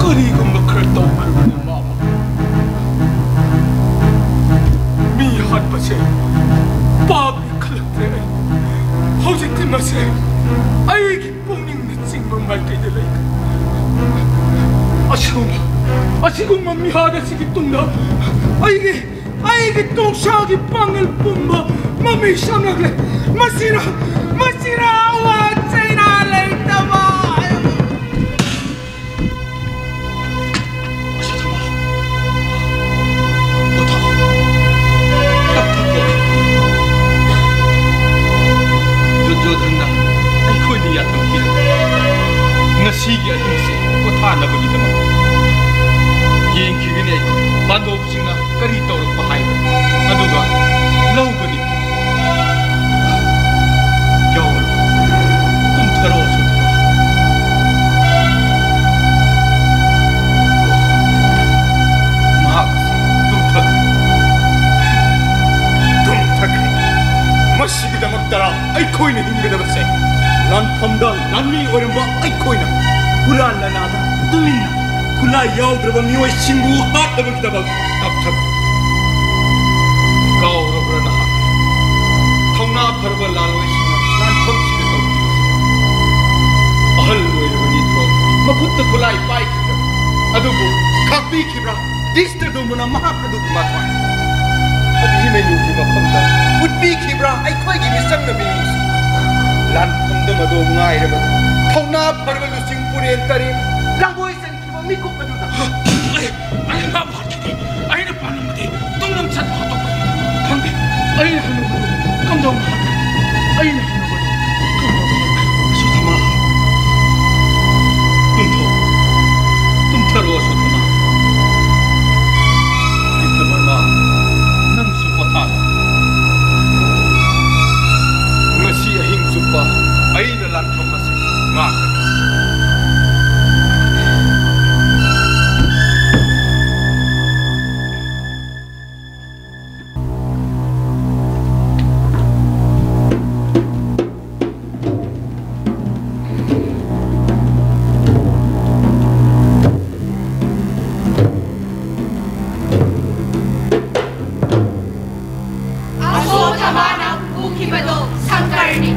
ꯀꯔꯤꯒꯨꯝꯕ ꯈꯔ ꯇꯧꯈ꯭ꯔꯕꯅꯦ, ꯃꯥꯃ꯫ ꯃꯤ ꯍꯥꯠꯄꯁꯦ ꯄꯥꯞꯅꯤ ꯈꯜꯂꯛꯇ꯭ꯔꯦ ꯑꯩ꯫ ꯍꯧꯖꯤꯛꯇꯤ ꯃꯁꯦ ꯑꯩꯒꯤ ꯄꯨꯛꯅꯤꯡꯅ ꯆꯤꯡꯕ ꯃꯥꯏꯀꯩꯗ ꯂꯩꯈ꯭ꯔꯦ꯫ ꯑꯁꯤꯒꯨꯝꯕ, ꯑꯁꯤꯒꯨꯝꯕ ꯃꯤꯍꯥꯠ ꯑꯁꯤꯒꯤ ꯇꯨꯡꯗ ꯑꯩꯒꯤ, ꯑꯩꯒꯤ ꯇꯣꯡꯁꯥꯒꯤ ꯄꯥꯡꯒꯜ ꯄꯨꯝꯕ ꯃꯃꯤ ꯁꯥꯝꯂꯛꯂꯦ꯫ ꯃꯁꯤꯅ, ꯃꯁꯤꯅ ꯑꯋꯥ ꯆꯩꯅꯥ ꯂꯩꯇꯕ꯫ ꯁꯤꯒꯤ ꯑꯍꯤꯡꯁꯦ ꯄꯣꯊꯥꯅꯕꯒꯤꯗꯃꯛ ꯌꯦꯡꯈꯤꯒꯅꯤ ꯑꯩꯈꯣꯏ꯫ ꯄꯥꯟꯗꯧꯕꯁꯤꯡꯅ ꯀꯔꯤ ꯇꯧꯔꯛꯄ ꯍꯥꯏꯕ ꯑꯗꯨꯒ ꯂꯧꯒꯅꯤ꯫ ꯌꯥꯎꯔꯣ꯫ ꯇꯨꯝꯊꯔꯣ, ꯑꯁꯣꯊꯃꯥ꯫ ꯃꯍꯥꯛ ꯑꯁꯤ ꯇꯨꯝꯊꯈ꯭ꯔꯦ꯫ ꯇꯨꯝꯊꯈ꯭ꯔꯦ꯫ ꯃꯁꯤꯒꯤꯗꯃꯛꯇꯔꯥ ꯑꯩꯈꯣꯏꯅ ꯍꯤꯡꯒꯗꯕꯁꯦ? ꯂꯥꯟꯐꯝꯗ ꯂꯥꯟꯃꯤ ꯑꯣꯏꯔꯝꯕ ꯑꯩꯈꯣꯏꯅ ꯍꯨꯔꯥꯟ ꯂꯥꯟꯅꯥꯗ ꯇꯨꯃꯤꯟꯅ ꯈꯨꯠꯂꯥꯏ ꯌꯥꯎꯗ꯭ꯔꯕ ꯃꯤꯑꯣꯏꯁꯤꯡꯕꯨ ꯍꯥꯠꯅꯕꯒꯤꯗꯃꯛ꯫ ꯇꯞꯊꯈ꯭ꯔꯦ꯫ ꯀꯥꯎꯔꯕ꯭ꯔꯥ ꯅꯍꯥꯛ? ꯊꯧꯅꯥ ꯐꯔꯕ ꯂꯥꯜꯂꯣꯏꯁꯤꯡꯅ ꯂꯥꯟꯐꯝꯁꯤꯗ ꯇꯧꯈꯤꯕꯁꯦ꯫ ꯑꯍꯜ ꯑꯣꯏꯔꯕꯅꯤ ꯗ꯭ꯔꯣꯟ꯫ ꯃꯈꯨꯠꯇ ꯈꯨꯠꯂꯥꯏ ꯄꯥꯏꯈꯤꯕ꯭ꯔꯥ? ꯑꯗꯨꯕꯨ ꯈꯥꯛꯄꯤꯈꯤꯕ꯭ꯔꯥ? ꯗ꯭ꯔꯤꯁꯇꯗꯨꯝꯕꯅ ꯃꯍꯥꯛ ꯑꯗꯨꯒꯤ ꯃꯊ꯭ꯋꯥꯏ ꯑꯚꯤꯃꯟꯌꯨꯒꯤ ꯃꯐꯝꯗ ꯎꯠꯄꯤꯈꯤꯕ꯭ꯔꯥ? ꯑꯩꯈꯣꯏꯒꯤ ꯃꯤꯆꯪꯅ ꯃꯤꯅꯨꯡꯁꯤ꯫ ꯂꯥꯟꯐꯝꯗ ꯃꯗꯣ ꯉꯥꯏꯔꯕ ꯊꯧꯅꯥ ꯐꯔꯕ ꯂꯨꯆꯤꯡ ꯄꯨꯔꯦꯟ ꯇꯔꯦꯠ ꯂꯥꯡꯒꯣꯏ ꯆꯟꯈꯤꯕ ꯃꯤꯀꯨꯞ ꯑꯗꯨꯗ꯫ ꯑꯩ, ꯑꯩ ꯉꯥ ꯐꯥꯈꯤꯗꯦ꯫ ꯑꯩꯅ ꯄꯥꯜꯂꯝꯕꯗꯤ ꯇꯨꯡꯂꯝ ꯆꯠꯄ ꯍꯥꯠꯇꯣꯛꯄꯅꯤ꯫ ꯈꯪꯗꯦ꯫ ꯑꯩꯅ ꯍꯟꯅꯨꯕꯗꯨ ꯀꯝꯗꯧꯅ ꯍꯥꯠꯀꯅꯤ? ꯑꯩꯅ ꯍꯟꯅꯨꯕꯗꯨ ꯀꯝꯗꯧꯅ ꯍꯥꯠꯀꯅꯤ? ꯑꯁꯣꯊꯃꯥ꯫ ꯇꯨꯝꯊꯣꯛ꯫ ꯇꯨꯝꯊꯔꯣ, ꯑꯁꯣꯊꯃꯥ꯫ ꯀ꯭ꯔꯤꯁꯅꯕꯔꯃ, ꯅꯪꯁꯨ ꯄꯣꯊꯥꯔꯣ꯫ ꯉꯁꯤ ꯑꯍꯤꯡ ꯆꯨꯞꯄ ꯑꯩꯅ ꯂꯥꯟꯐꯝ ꯑꯁꯤ ꯉꯥꯛꯀꯅꯤ꯫ ꯑꯁꯣꯊꯃꯥꯅ ꯄꯨꯈꯤꯕꯗꯣ ꯁꯪꯀꯔꯅꯤ꯫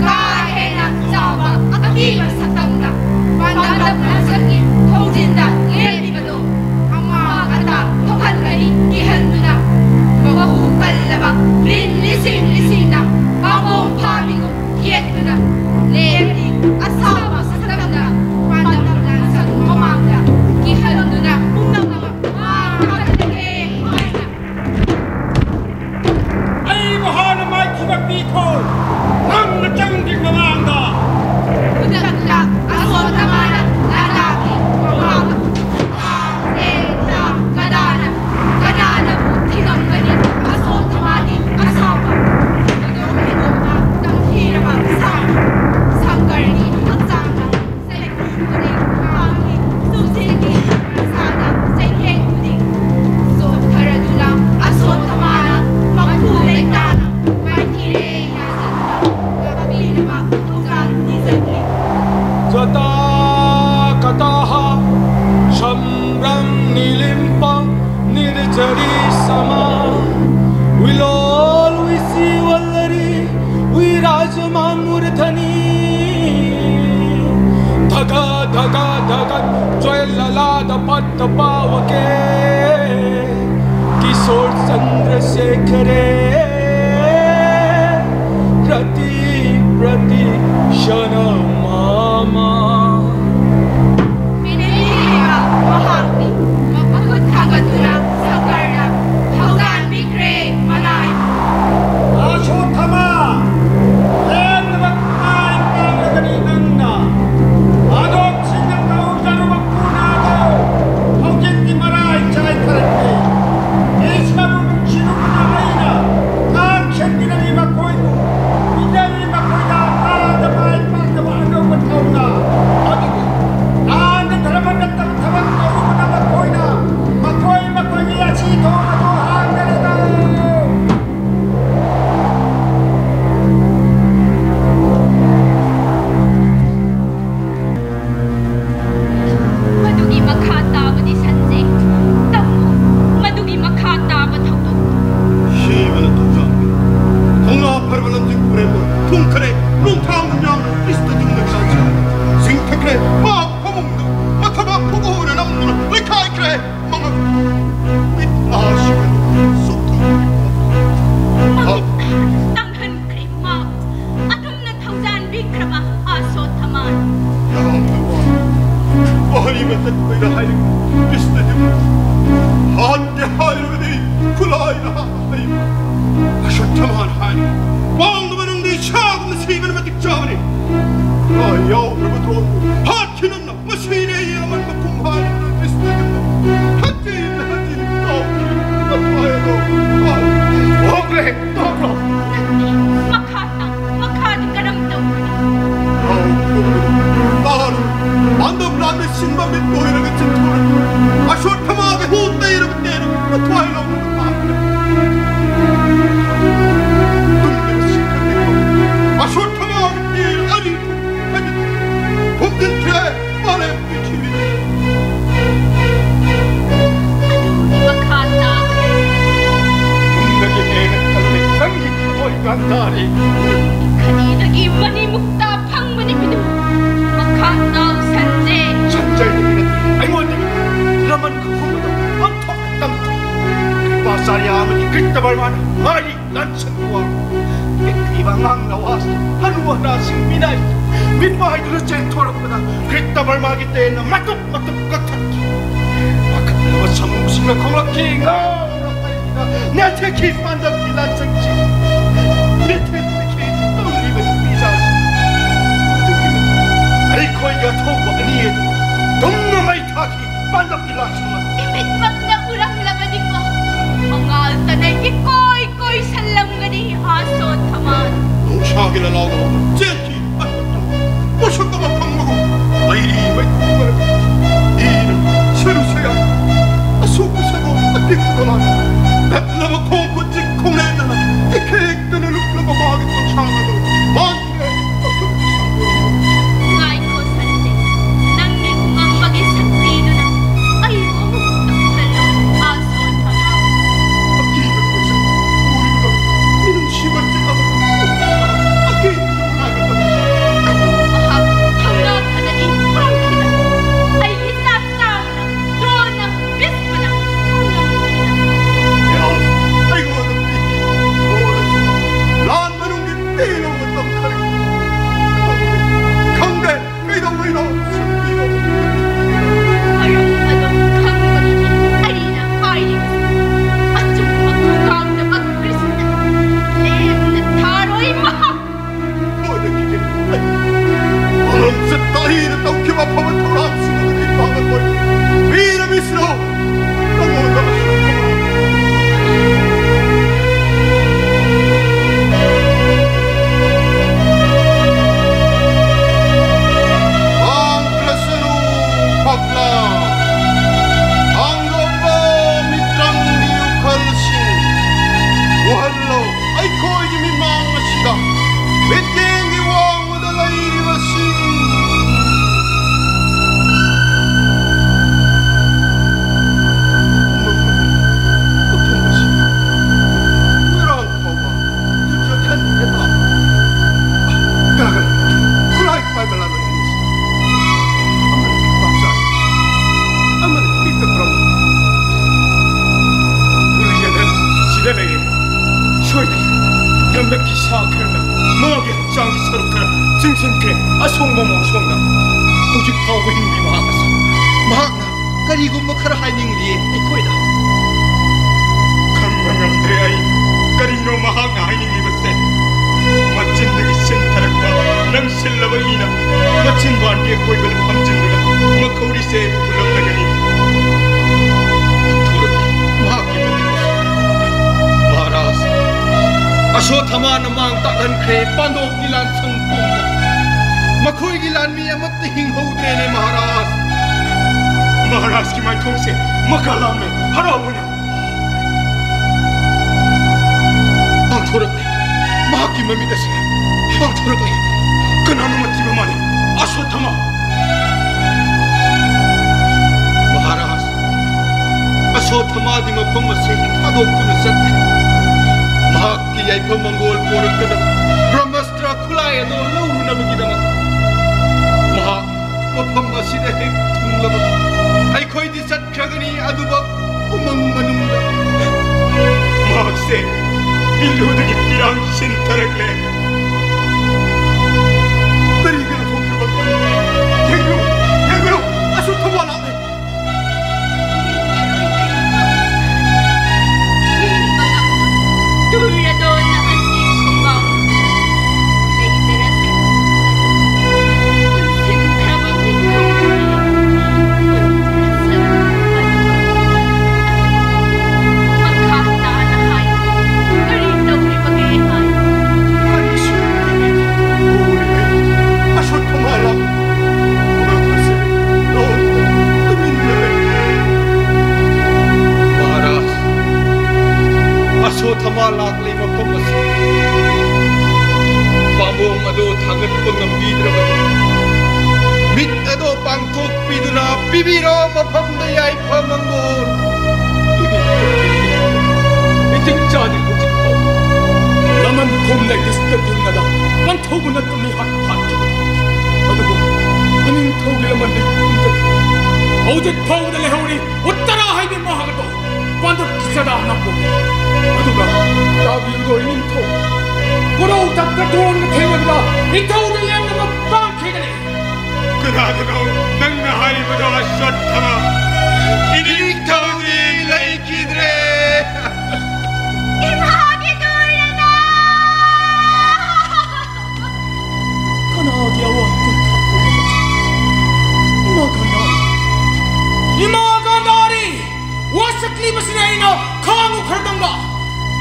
ꯀꯥ ꯍꯦꯟꯅ ꯆꯥꯎꯕ ꯑꯀꯤꯕ ꯄꯠꯇ ꯄꯥꯋꯀꯦ ꯀꯤꯁꯣꯔ ꯆꯟꯗ꯭ꯔꯁꯦꯈꯔꯦ ꯔꯇꯤ ꯄ꯭ꯔꯇꯤ ꯁꯅ ꯃꯥꯃ꯫ ꯃꯤꯅꯤꯠ ꯂꯤꯕ ꯃꯍꯥꯛꯅꯤ꯫ ꯃꯈꯨꯠ ꯊꯥꯡꯒꯠꯇꯨꯅ ꯁꯔꯀꯥꯔꯅ ꯊꯧꯖꯥꯟ ꯄꯤꯈ꯭ꯔꯦ ꯃꯅꯥꯏ꯫ ꯑꯁꯣꯊꯃ, ꯂꯦꯝꯅꯃꯛ ꯃꯥꯏ ꯄꯥꯛꯂꯒꯅꯤ ꯅꯪꯅ꯫ ꯃꯥꯗꯣꯞꯁꯤꯡꯅ ꯇꯧꯖꯔꯨꯕ ꯄꯨꯅꯥꯗꯣ ꯍꯧꯖꯤꯛꯇꯤ ꯃꯔꯥꯏ ꯆꯥꯏꯊꯔꯛꯂꯦ꯫ ꯏꯁꯃꯕꯨ ꯅꯨꯡꯁꯤꯔꯨꯕꯅ ꯑꯩꯅ ꯉꯥꯛ ꯁꯦꯟꯕꯤꯔꯝꯃꯤ ꯃꯈꯣꯏꯕꯨ ꯄꯤꯖꯔꯤ ꯃꯈꯣꯏꯗ ꯃꯥꯗ ꯃꯥꯏ ꯄꯥꯛꯅꯕ ꯑꯅꯧꯕ ꯊꯧꯅꯥ ꯑꯗꯨꯗꯤ ꯂꯥꯟꯗ ꯙꯔꯃ ꯅꯠꯇꯕ ꯊꯕꯛ ꯇꯧꯔꯨꯕꯅ ꯃꯈꯣꯏꯅ ꯃꯈꯣꯏ ꯃꯈꯣꯏꯒꯤ ꯑꯁꯤ ꯊꯣꯡ ꯑꯗꯨ ꯍꯥꯡꯗꯔꯦꯗ꯫ ꯃꯗꯨꯒꯤ ꯃꯈꯥ ꯇꯥꯕꯗꯤ ꯁꯟꯖꯦ꯫ ꯇꯝꯃꯨ, ꯃꯗꯨꯒꯤ ꯃꯈꯥ ꯇꯥꯕ ꯊꯧꯗꯣꯛ꯫ ꯁꯤꯕꯅ ꯊꯧꯖꯥꯜ꯫ ꯊꯧꯅꯥ ꯐꯔꯕ ꯂꯝꯖꯤꯡ ꯄꯨꯔꯦꯜ ꯑꯣꯏ ꯊꯨꯡꯈꯔꯦ꯫ ꯅꯣꯡꯊꯥꯡ ꯌꯥꯝꯅ ꯄꯤꯁꯇ ꯇꯨꯝꯅ ꯆꯥꯟꯁꯤ ꯆꯤꯡꯊꯈ꯭ꯔꯦ꯫ ꯃꯥ ꯐꯃꯨꯡꯗ ꯃꯊꯕꯥꯛ ꯐꯨꯒꯣꯔ ꯅꯝꯗꯨꯅ ꯂꯩꯈꯥꯏꯈ꯭ꯔꯦ꯫ ꯃꯉꯛ ꯃꯤꯠ ꯅꯥꯁꯤꯕ ꯁꯨꯛꯇ ꯃꯃꯤꯠ ꯇꯥꯡꯍꯟꯈ꯭ꯔꯦ꯫ ꯃꯥ ꯑꯗꯨꯝꯅ ꯊꯧꯖꯥꯟꯕꯤꯈ꯭ꯔꯕ ꯑꯁꯣꯊꯃꯥꯟ꯫ ꯌꯥꯝꯅ ꯋꯥ꯫ ꯋꯥꯍꯩ ꯃꯆꯠ ꯑꯣꯏꯅ ꯍꯥꯏꯔꯤ꯫ ꯄꯤꯁꯇꯗꯤ ꯍꯥꯠꯀꯦ ꯍꯥꯏꯔꯕꯗꯤ ꯈꯨꯠꯂꯥꯏꯅ ꯍꯥꯠꯄ ꯐꯩ꯫ ꯑꯁꯣꯊꯃꯥꯟ ꯍꯥꯏꯔꯤ꯫ ꯋꯥꯡꯗꯕ ꯅꯪꯗꯤ ꯁꯥꯒꯨꯝꯅ ꯁꯤꯕꯅ ꯃꯇꯤꯛ ꯆꯥꯕꯅꯤ꯫ ꯈꯨꯠꯂꯥꯏ ꯌꯥꯎꯗ꯭ꯔꯕ ꯗ꯭ꯔꯣꯟꯕꯨ ꯍꯥꯠꯈꯤꯅꯨ꯫ ꯃꯁꯤꯅꯦ ꯑꯩꯒꯤ ꯑꯃꯟꯕ ꯀꯨꯝꯍꯩ꯫ ꯍꯟꯖꯤꯟ ꯍꯟꯖꯤꯟ ꯇꯧꯈꯤꯕ ꯃꯊ꯭ꯋꯥꯏ ꯑꯗꯣ꯫ ꯇꯣꯛꯂꯦ, ꯇꯣꯛꯂꯣ꯫ ꯅꯠꯇꯦ, ꯃꯈꯥ ꯇꯥ-, ꯃꯈꯥꯗꯤ ꯀꯔꯝ ꯇꯧꯒꯅꯤ? ꯇꯥꯔꯨ, ꯄꯥꯟꯗꯝ ꯂꯥꯟꯅ ꯁꯤꯟꯕ ꯃꯤꯠ ꯑꯣꯏꯔꯒ ꯆꯤꯟꯊꯣꯔꯛꯄ ꯑꯁꯣꯊꯃꯥꯒꯤ ꯍꯨ ꯇꯩꯔꯕ ꯇꯦꯔꯕ ꯃꯊ꯭ꯋꯥꯏ ꯂꯧꯗꯨꯅ ꯇꯥꯈ꯭ꯔꯦ꯫ ꯇꯨꯡꯗ ꯁꯤꯈ꯭ꯔꯕ ꯑꯁꯣꯊꯃꯥꯒꯤ ꯇꯦꯔ ꯑꯅꯤ ꯐꯨꯝꯖꯤꯟꯈ꯭ꯔꯦ ꯃꯥꯂꯦꯝ ꯄ꯭ꯔꯤꯊꯤꯕꯤꯗ꯫ ꯑꯗꯨꯒꯤ ꯃꯈꯥ ꯇꯥꯕꯗ ꯅꯪꯒꯤ ꯍꯦꯟꯅ ꯀꯜꯂꯦ, ꯅꯪꯒꯤ ꯊꯃꯣꯏ ꯀꯥꯟꯗꯥꯔꯦ꯫ ꯈꯅꯤꯗꯒꯤ ꯃꯅꯤ ꯃꯨꯛꯇꯥ ꯐꯪꯕꯅꯤ ꯃꯤꯅꯨ꯫ ꯃꯈꯥ ꯇꯥꯎ ꯁꯟꯖꯦ꯫ ꯁꯟꯖꯦꯗꯒꯤ ꯅꯠꯇꯦ, ꯆꯥꯔꯤꯌꯥ ꯑꯃꯗꯤ ꯀ꯭ꯔꯤꯇꯕꯔꯃꯥꯅ ꯃꯥꯒꯤ ꯂꯥꯟꯁꯪꯒꯤ ꯋꯥ ꯄꯤꯛꯂꯤꯕ ꯑꯉꯥꯡ ꯅꯋꯥꯁ ꯍꯅꯨ ꯍꯅꯥꯁꯤꯡ ꯃꯤꯅꯥꯏ ꯃꯤꯠꯃꯥꯏꯗꯨꯅ ꯆꯦꯟꯊꯣꯔꯛꯄꯗ ꯀ꯭ꯔꯤꯇꯕꯔꯃꯥꯒꯤ ꯇꯦꯟꯅ ꯃꯇꯨꯞ ꯃꯇꯨꯞ ꯀꯛꯊꯠꯈꯤ꯫ ꯄꯥꯈꯠꯂꯕ ꯁꯥꯃꯨꯁꯤꯡꯅ ꯈꯣꯡꯂꯛꯈꯤ꯫ ꯉꯥꯎꯔꯕ ꯑꯩꯅ ꯅꯦꯊꯦꯛꯈꯤ ꯄꯥꯟꯗꯝꯒꯤ ꯂꯥꯟꯁꯪꯁꯤ꯫ ꯅꯦꯊꯦꯛꯄꯤꯈꯤ ꯇꯧꯔꯤꯕ ꯅꯨꯄꯤꯖꯥꯁꯤ꯫ ꯑꯗꯨꯒꯤ ꯃꯇꯨꯡ ꯑꯩꯈꯣꯏꯒꯤ ꯑꯊꯧꯕ ꯑꯅꯤ ꯑꯗꯨ ꯇꯨꯝꯅ ꯃꯩ ꯊꯥꯈꯤ꯫ ꯄꯥꯟꯗꯝꯒꯤ ꯂꯥꯟꯁꯪ ꯑꯗꯨ ꯏꯃꯤꯠꯃꯛꯅ ꯎꯔꯝꯂꯕꯅꯤꯀꯣ꯫ ꯃꯉꯥꯜꯇꯅ ꯏꯀꯣꯏ ꯀꯣꯏꯁꯜꯂꯝꯒꯅꯤ ꯑꯥ ꯁꯣꯟꯊꯃꯥꯟ꯫ ꯅꯨꯡꯁꯥꯒꯤ ꯂꯂꯥꯎꯗ ꯆꯦꯟꯈꯤ꯫ ꯄꯣꯠꯁꯛ ꯑꯃ ꯐꯪꯕꯒꯨꯝ ꯃꯩꯔꯤ ꯃꯩꯊꯨ ꯃꯔꯛ ꯏꯅ ꯁꯔꯨ ꯁꯌꯥ ꯑꯁꯣꯛꯄ ꯁꯒꯣꯜ ꯑꯄꯤꯛꯄ ꯀꯃꯥꯟ ꯄꯦꯠꯂꯕ ꯈꯣꯡ ꯈꯨꯠꯁꯤ ꯈꯣꯡꯅꯦꯟꯗꯅ ꯏꯈꯦꯛꯇꯅ ꯂꯨꯞꯂꯕ ꯃꯥꯒꯤ ꯁꯣꯡꯕ ꯃꯣꯡꯁꯣꯡꯅ ꯍꯧꯖꯤꯛ ꯐꯥꯎꯕ ꯍꯤꯡꯂꯤ ꯃꯍꯥꯛ ꯑꯁꯤ꯫ ꯃꯍꯥꯛꯅ ꯀꯔꯤꯒꯨꯝꯕ ꯈꯔ ꯍꯥꯏꯅꯤꯡꯂꯤ ꯑꯩꯈꯣꯏꯗ꯫ ꯈꯪꯕ ꯉꯝꯗ꯭ꯔꯦ ꯑꯩ꯫ ꯀꯔꯤꯅꯣ ꯃꯍꯥꯛꯅ ꯍꯥꯏꯅꯤꯡꯂꯤꯕꯁꯦ? ꯃꯆꯤꯟꯗꯒꯤ ꯁꯤꯟꯊꯔꯛꯄ ꯅꯪꯁꯤꯜꯂꯕ ꯏꯅ ꯃꯆꯤꯟꯕꯥꯟꯒꯤ ꯑꯀꯣꯏꯕꯗ ꯐꯝꯖꯤꯟꯗꯨꯅ ꯃꯈꯧꯔꯤꯁꯦ ꯄꯨꯜꯂꯝꯂꯒꯅꯤ꯫ ꯊꯣꯔꯛꯂꯦ ꯃꯍꯥꯛꯀꯤ ꯃꯃꯤꯡ꯫ ꯃꯍꯥꯔꯥꯖ, ꯑꯁꯣꯊꯃꯥꯅ ꯃꯥꯡ ꯇꯥꯛꯍꯟꯈ꯭ꯔꯦ ꯄꯥꯟꯗꯣꯞꯀꯤ ꯂꯥꯟꯁꯪ ꯄꯨꯝꯕ꯫ ꯃꯈꯣꯏꯒꯤ ꯂꯥꯟꯃꯤ ꯑꯃꯠꯇ ꯍꯤꯡꯍꯧꯗ꯭ꯔꯦꯅꯦ ꯃꯍꯥꯔꯥꯖ꯫ ꯃꯍꯥꯔꯥꯖꯀꯤ ꯃꯥꯏꯊꯣꯡꯁꯦ ꯃꯀꯥ ꯂꯥꯝꯃꯦ ꯍꯔꯥꯎꯕꯅ꯫ ꯄꯥꯡꯊꯣꯔꯛꯂꯦ ꯃꯍꯥꯛꯀꯤ ꯃꯃꯤꯠ ꯑꯁꯤ꯫ ꯄꯥꯡꯊꯣꯔꯛꯂꯦ꯫ ꯀꯅꯥꯅꯣ ꯃꯊꯤꯕ ꯃꯥꯜꯂꯤ? ꯑꯁꯣꯊꯃꯥ! ꯃꯍꯥꯔꯥꯖ, ꯑꯁꯣꯊꯃꯥꯗꯤ ꯃꯐꯝ ꯑꯁꯤ ꯊꯥꯗꯣꯛꯇꯨꯅ ꯆꯠꯈ꯭ꯔꯦ꯫ ꯃꯍꯥꯛꯀꯤ ꯌꯥꯏꯐ ꯃꯪꯒꯣꯜ ꯄꯣꯔꯛꯀꯗꯕ ꯕ꯭ꯔꯍ꯭ꯃꯁꯇ꯭ꯔ ꯈꯨꯠꯂꯥꯏ ꯑꯗꯨ ꯂꯧꯔꯨꯅꯕꯒꯤꯗꯃꯛ꯫ ꯃꯍꯥꯛ ꯃꯐꯝ ꯑꯁꯤꯗ ꯍꯦꯛ ꯊꯨꯡꯂꯕ ꯑꯩꯈꯣꯏꯗꯤ ꯆꯠꯈ꯭ꯔꯒꯅꯤ, ꯑꯗꯨꯕꯨ ꯎꯃꯪ ꯃꯅꯨꯡꯗ꯫ ꯃꯍꯥꯛꯁꯦ ꯏꯜꯂꯨꯗꯒꯤ ꯄꯤꯔꯥꯡ ꯁꯤꯟꯊꯔꯛꯂꯦ꯫ ꯀꯔꯤꯒꯤꯅꯣ ꯊꯣꯛꯇ꯭ꯔꯤꯕ? ꯌꯦꯡꯕꯤꯌꯨ, ꯌꯦꯡꯕꯤꯌꯨ, ꯑꯁꯣꯊꯃꯥ ꯂꯥꯛꯂꯦ꯫ ꯇꯨꯔꯗꯣꯟ ꯑꯁꯤ ꯈꯨꯡꯒꯪ ꯂꯩꯖꯔꯁꯨ, ꯄꯨꯟꯁꯤꯟꯈ꯭ꯔꯕ ꯃꯤꯀꯨꯞꯅꯤ꯫ ꯃꯈꯥ ꯇꯥꯅ ꯍꯥꯏꯌꯨ꯫ ꯀꯔꯤ ꯇꯧꯔꯤꯕꯒꯦ ꯍꯥꯏꯌꯨ꯫ ꯀꯔꯤꯁꯨ ꯇꯧꯗꯦ꯫ ꯎꯔꯤꯕ ꯑꯁꯣꯊꯃꯥ ꯂꯥꯛꯂꯦ꯫ ꯈꯨꯡꯒꯪ ꯑꯁꯤ ꯂꯣꯟꯅ ꯇꯨꯃꯤꯟꯅ ꯂꯩ꯫ ꯃꯍꯥꯔꯥꯖ, ꯑꯁꯣꯊꯃꯥ ꯂꯥꯛꯂꯦ ꯃꯐꯝ ꯑꯁꯤ꯫ ꯄꯥꯝꯕꯣꯝ ꯑꯗꯨ ꯊꯥꯡꯒꯠꯄ ꯉꯝꯕꯤꯗ꯭ꯔꯕꯅꯤ꯫ ꯃꯤꯠ ꯑꯗꯨ ꯄꯥꯡꯊꯣꯛꯄꯤꯗꯨꯅ ꯄꯤꯕꯤꯔꯣ ꯃꯐꯝꯗ ꯌꯥꯏꯐ ꯃꯪꯒꯣꯜ꯫ ꯄꯤꯕꯤꯔꯣ, ꯄꯤꯕꯤꯔꯣ꯫ ꯃꯇꯤꯛ ꯆꯥꯗꯦ ꯍꯧꯖꯤꯛ ꯐꯥꯎ꯫ ꯂꯃꯟ ꯈꯣꯝ ꯂꯩꯇꯤꯁꯇ ꯇꯤꯡꯉꯗ ꯄꯟꯊꯧꯕ ꯅꯠꯇꯅꯤ ꯍꯥꯠ ꯍꯥꯠꯈꯤꯕ꯫ ꯑꯗꯨꯕꯨ ꯏꯅꯤꯡꯊꯧꯒꯤ ꯂꯃꯟꯗꯤ ꯈꯣꯝꯖꯗꯦ꯫ ꯍꯧꯖꯤꯛ ꯐꯥꯎꯕꯗ ꯂꯩꯍꯧꯔꯤ ꯎꯠꯇꯔꯥ ꯍꯥꯏꯕ ꯃꯍꯥꯛ ꯑꯗꯣ ꯄꯥꯟꯗꯨꯞꯀꯤ ꯆꯔꯥ ꯅꯥꯄꯣꯛ꯫ ꯑꯗꯨꯒ ꯇꯥꯕꯤꯌꯨꯗꯣ ꯏꯅꯤꯡꯊꯧ꯫ ꯀꯣꯔꯧ ꯇꯝꯗ ꯗ꯭ꯔꯣꯟꯒ ꯊꯦꯡꯅꯕꯗ ꯏꯊꯧꯗ ꯌꯦꯡꯂꯒ ꯄꯥꯡꯈꯤ꯫ ꯌꯥꯒꯅꯣ, ꯅꯪꯅ ꯍꯥꯏꯔꯤꯕꯗꯣ ꯑꯁ꯭ꯋꯠꯊꯥꯃ꯫ ꯏꯅꯤꯡꯊꯧꯗꯤ ꯂꯩꯈꯤꯗ꯭ꯔꯦ꯫ ꯏꯃꯥꯒꯤ ꯅꯣꯏꯔꯅ! ꯀꯅꯥꯒꯤ ꯑꯋꯥ ꯀꯨꯟꯊ ꯄꯨꯝꯅꯃꯛ? ꯏꯃꯥ ꯒꯥꯟꯙꯥꯔꯤ! ꯏꯃꯥ ꯒꯥꯟꯙꯥꯔꯤ! ꯋꯥꯁꯛꯂꯤꯕꯁꯤꯅ ꯑꯩꯅ ꯈꯥꯡꯉꯨ ꯈꯔꯗꯪꯒ꯫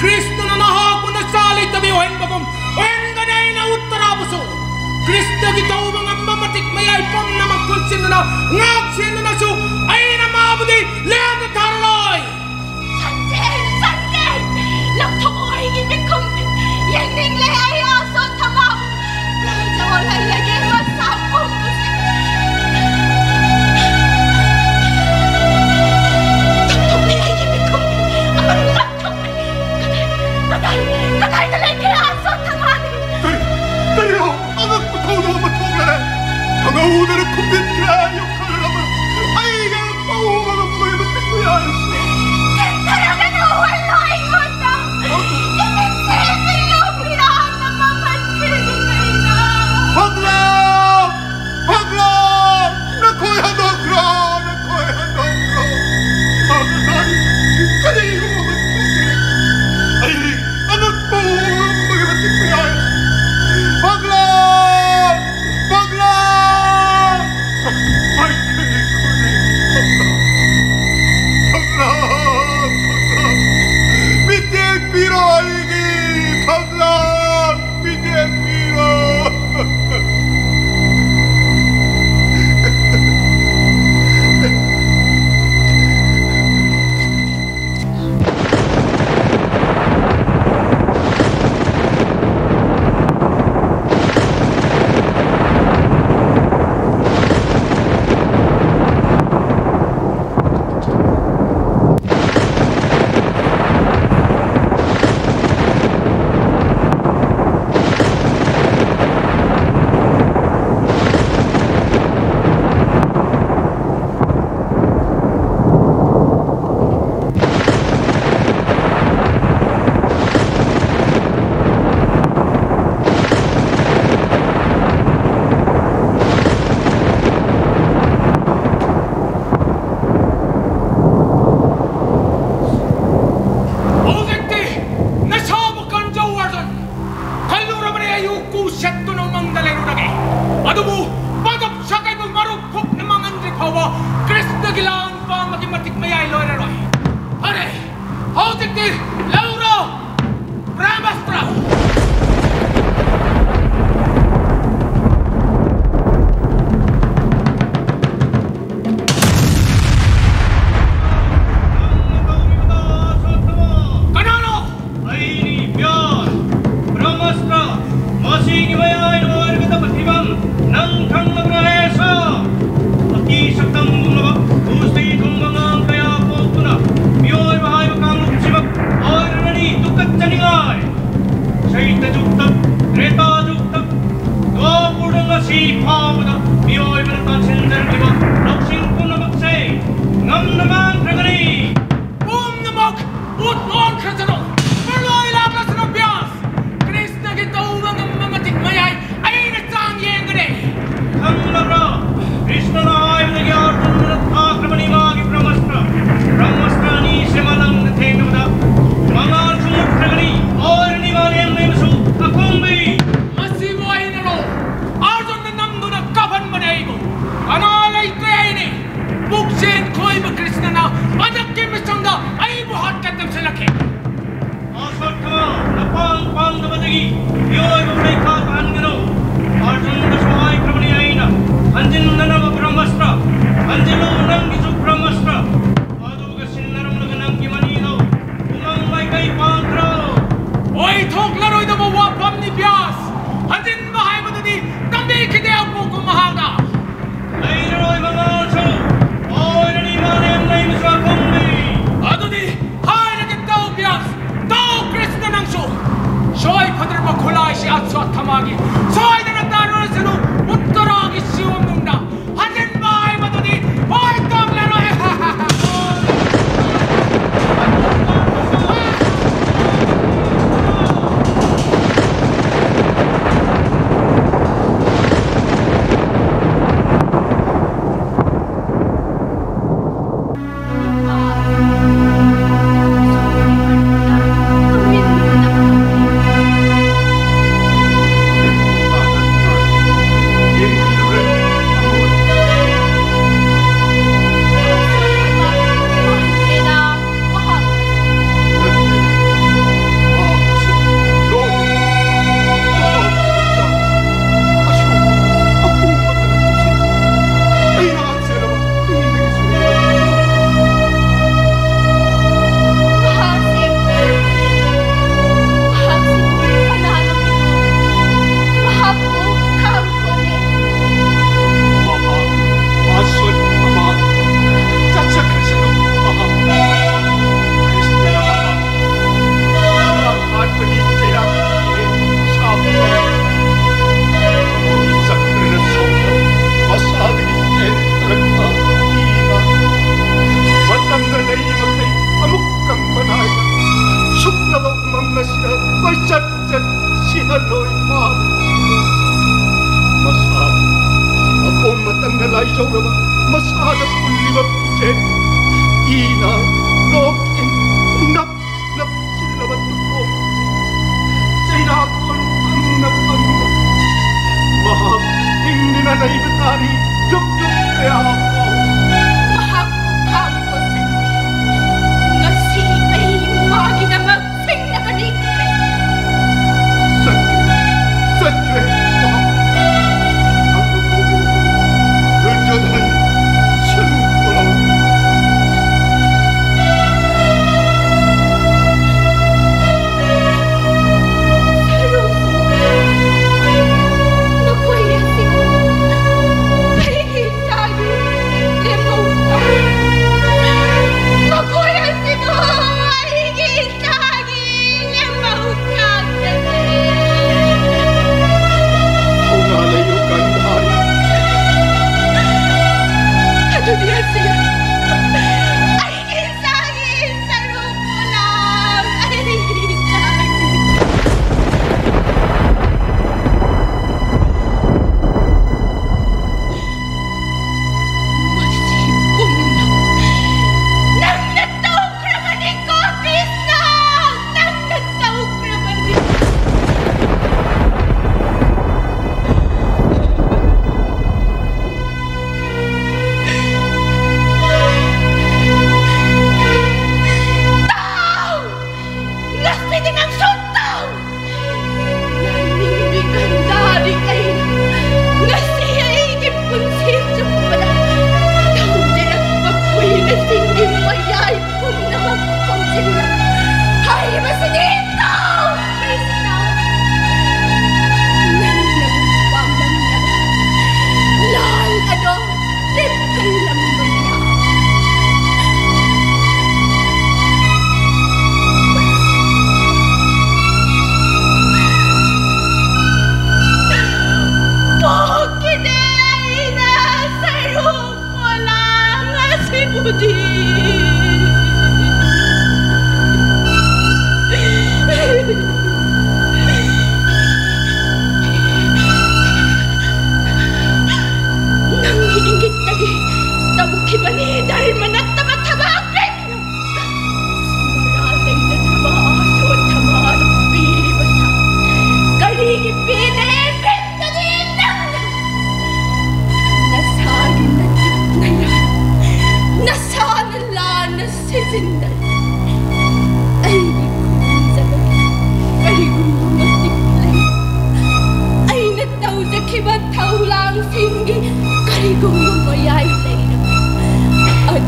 ꯀ꯭ꯔꯤꯁꯇꯅ ꯅꯍꯥꯛꯄꯨ ꯅꯆꯥ ꯂꯩꯇꯕꯤ ꯑꯣꯏꯍꯟꯕꯒꯨꯝ ꯑꯣꯏꯍꯟꯒꯅꯤ ꯑꯩꯅ ꯎꯠꯇꯔꯥꯕꯨꯁꯨ꯫ ꯀ꯭ꯔꯤꯁꯇꯒꯤ ꯇꯧꯕ ꯉꯝꯕ ꯃꯇꯤꯛ ꯃꯌꯥꯏ ꯄꯨꯝꯅꯃꯛ ꯄꯨꯟꯁꯤꯟꯗꯨꯅ ꯉꯥꯛ ꯁꯦꯟꯗꯨꯅꯁꯨ ꯑꯩꯅ ꯃꯥꯕꯨꯗꯤ ꯂꯦꯝꯅ ꯊꯥꯔꯔꯣꯏ꯫ ꯁꯟꯗꯦ! ꯁꯟꯗꯦ! ꯂꯧꯊꯣꯛꯑꯣ ꯑꯩꯒꯤ ꯃꯤꯠꯈꯨꯝꯗꯤ! ꯌꯦꯡꯅꯤꯡꯂꯦ ꯑꯩ ꯑꯁ꯭ꯋꯠꯊꯥꯃ! ꯄ꯭ꯔꯖꯥ ꯑꯣꯜꯍꯜꯂꯒꯦ ꯃꯁꯥ ꯄꯨꯝꯕꯁꯦ! ꯂꯧꯊꯣꯛꯂꯦ ꯑꯩꯒꯤ ꯃꯤꯠꯈꯨꯝꯗꯤ! ꯑꯃꯨꯛ ꯂꯧꯊꯣꯛꯂꯦ! ꯀꯗꯥꯏ, ꯀꯗꯥꯏ, ꯀꯗꯥꯏꯗ ꯂꯩꯒꯦ ꯑꯁ꯭ꯋꯠꯊꯥꯃꯗꯤ? ꯀꯔꯤ, ꯀꯔꯤꯅꯣ? ꯑꯉꯛꯄ ꯊꯧꯗꯣꯛ ꯑꯃ ꯊꯣꯛꯂꯦ! ꯈꯪꯍꯧꯗꯅ ꯈꯨꯝꯖꯤꯟꯈ꯭ꯔꯦ! ꯌꯣꯛꯈꯠꯂꯕ ꯑꯩꯒ ꯄꯥꯎ ꯉꯝꯂꯣꯏꯕ ꯇꯤꯛꯄ ꯌꯥꯔꯤꯁꯤ! ꯆꯤꯟꯊꯔꯒꯅꯨ! ꯎꯍꯜꯂꯣ ꯑꯩꯉꯣꯟꯗ! ꯏꯃꯤꯠꯁꯦ ꯄꯤꯌꯨ! ꯄꯤꯔꯥꯡꯅ ꯃꯝꯍꯟꯈꯤꯔꯦ ꯑꯩꯅ! ꯐꯒ꯭ꯂꯥ! ꯐꯒ꯭ꯂꯥ! ꯅꯈꯣꯏ ꯍꯟꯗꯣꯛꯈ꯭ꯔꯣ! ꯅꯈꯣꯏ ꯍꯟꯗꯣꯛꯈ꯭ꯔꯣ! ꯏꯃꯥ ꯀꯗꯥꯏ? ꯀꯔꯤꯒꯨꯝꯕ ꯑꯃ ꯊꯣꯛꯈ꯭ꯔꯦ! ꯑꯩ ꯑꯉꯛꯄ ꯎꯕꯒꯤ ꯃꯇꯤꯛ ꯃꯌꯥꯏ! ꯐꯒ꯭ꯂꯥ! ꯐꯒ꯭ꯂꯥ! ꯃꯥꯏꯀꯩ ꯈꯨꯗꯤꯡ ꯐꯒ꯭ꯂꯥ! ꯐꯒ꯭ꯂꯥ! ꯐꯒ꯭ꯂꯥ! ꯃꯤꯠꯌꯦꯡ ꯄꯤꯔꯣ! ꯂꯥꯏꯖꯧꯔꯕ ꯃꯁꯥꯗ ꯄꯨꯜꯂꯤꯕ ꯄꯤꯖꯦ, ꯏꯅ ꯂꯣꯛꯀꯤ ꯅꯞ ꯅꯞꯁꯤꯜꯂꯕ ꯇꯨꯈꯣꯡ, ꯆꯩꯅꯥꯀꯣꯟ ꯐꯪꯅ ꯐꯪꯅ ꯃꯍꯥꯛ ꯍꯤꯡꯗꯨꯅ ꯂꯩꯕ ꯇꯥꯔꯤ꯫ ꯌꯨꯝ ꯌꯨꯝ ꯀꯌꯥ ꯐꯥꯎ ꯃꯍꯥꯛꯄꯨ ꯈꯥꯡꯕꯁꯤꯡꯗꯤ ꯉꯁꯤ ꯑꯩ ꯃꯥꯒꯤꯗꯃꯛ ꯁꯤꯡꯅꯒꯅꯤ꯫ ꯆꯠꯈ꯭ꯔꯦ, ꯆꯠꯈ꯭ꯔꯦ꯫ ꯗꯨꯔꯖꯣꯙꯟ, ꯁꯔꯨ ꯄꯨꯔꯛꯎ꯫ ꯁꯔꯨꯁꯤꯡ ꯅꯈꯣꯏ ꯑꯁꯤꯕꯨ ꯀꯔꯤꯒꯤ ꯆꯥꯔꯤ?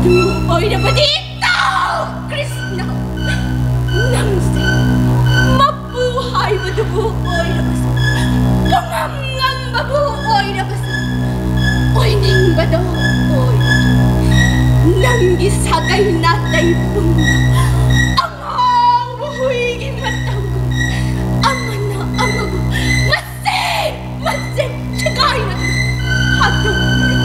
ꯑꯣꯏꯔꯕꯗꯤ ꯇꯥꯎ ꯀ꯭ꯔꯤꯁꯅ, ꯅꯪꯁꯦ ꯃꯄꯨ ꯍꯥꯏꯕꯗꯨꯕꯨ ꯑꯣꯏꯔꯕꯁꯨ, ꯄꯨꯡꯉꯝ ꯉꯝꯕꯕꯨ ꯑꯣꯏꯔꯕꯁꯨ, ꯑꯣꯏꯅꯤꯡꯕꯗꯣ ꯑꯣꯏ꯫ ꯅꯪꯒꯤ ꯁꯥꯒꯩ ꯅꯥꯇꯩ ꯄꯨꯝꯅ ꯑꯉꯥꯎꯕ ꯍꯨꯏꯒꯤ ꯃꯇꯧꯒꯨꯝ ꯑꯃꯅ ꯑꯃꯕꯨ ꯃꯆꯦꯠ ꯃꯆꯦꯠ ꯁꯦꯒꯥꯏꯅꯗꯨꯅ ꯍꯥꯠꯇꯣꯛꯈ꯭ꯔꯦ꯫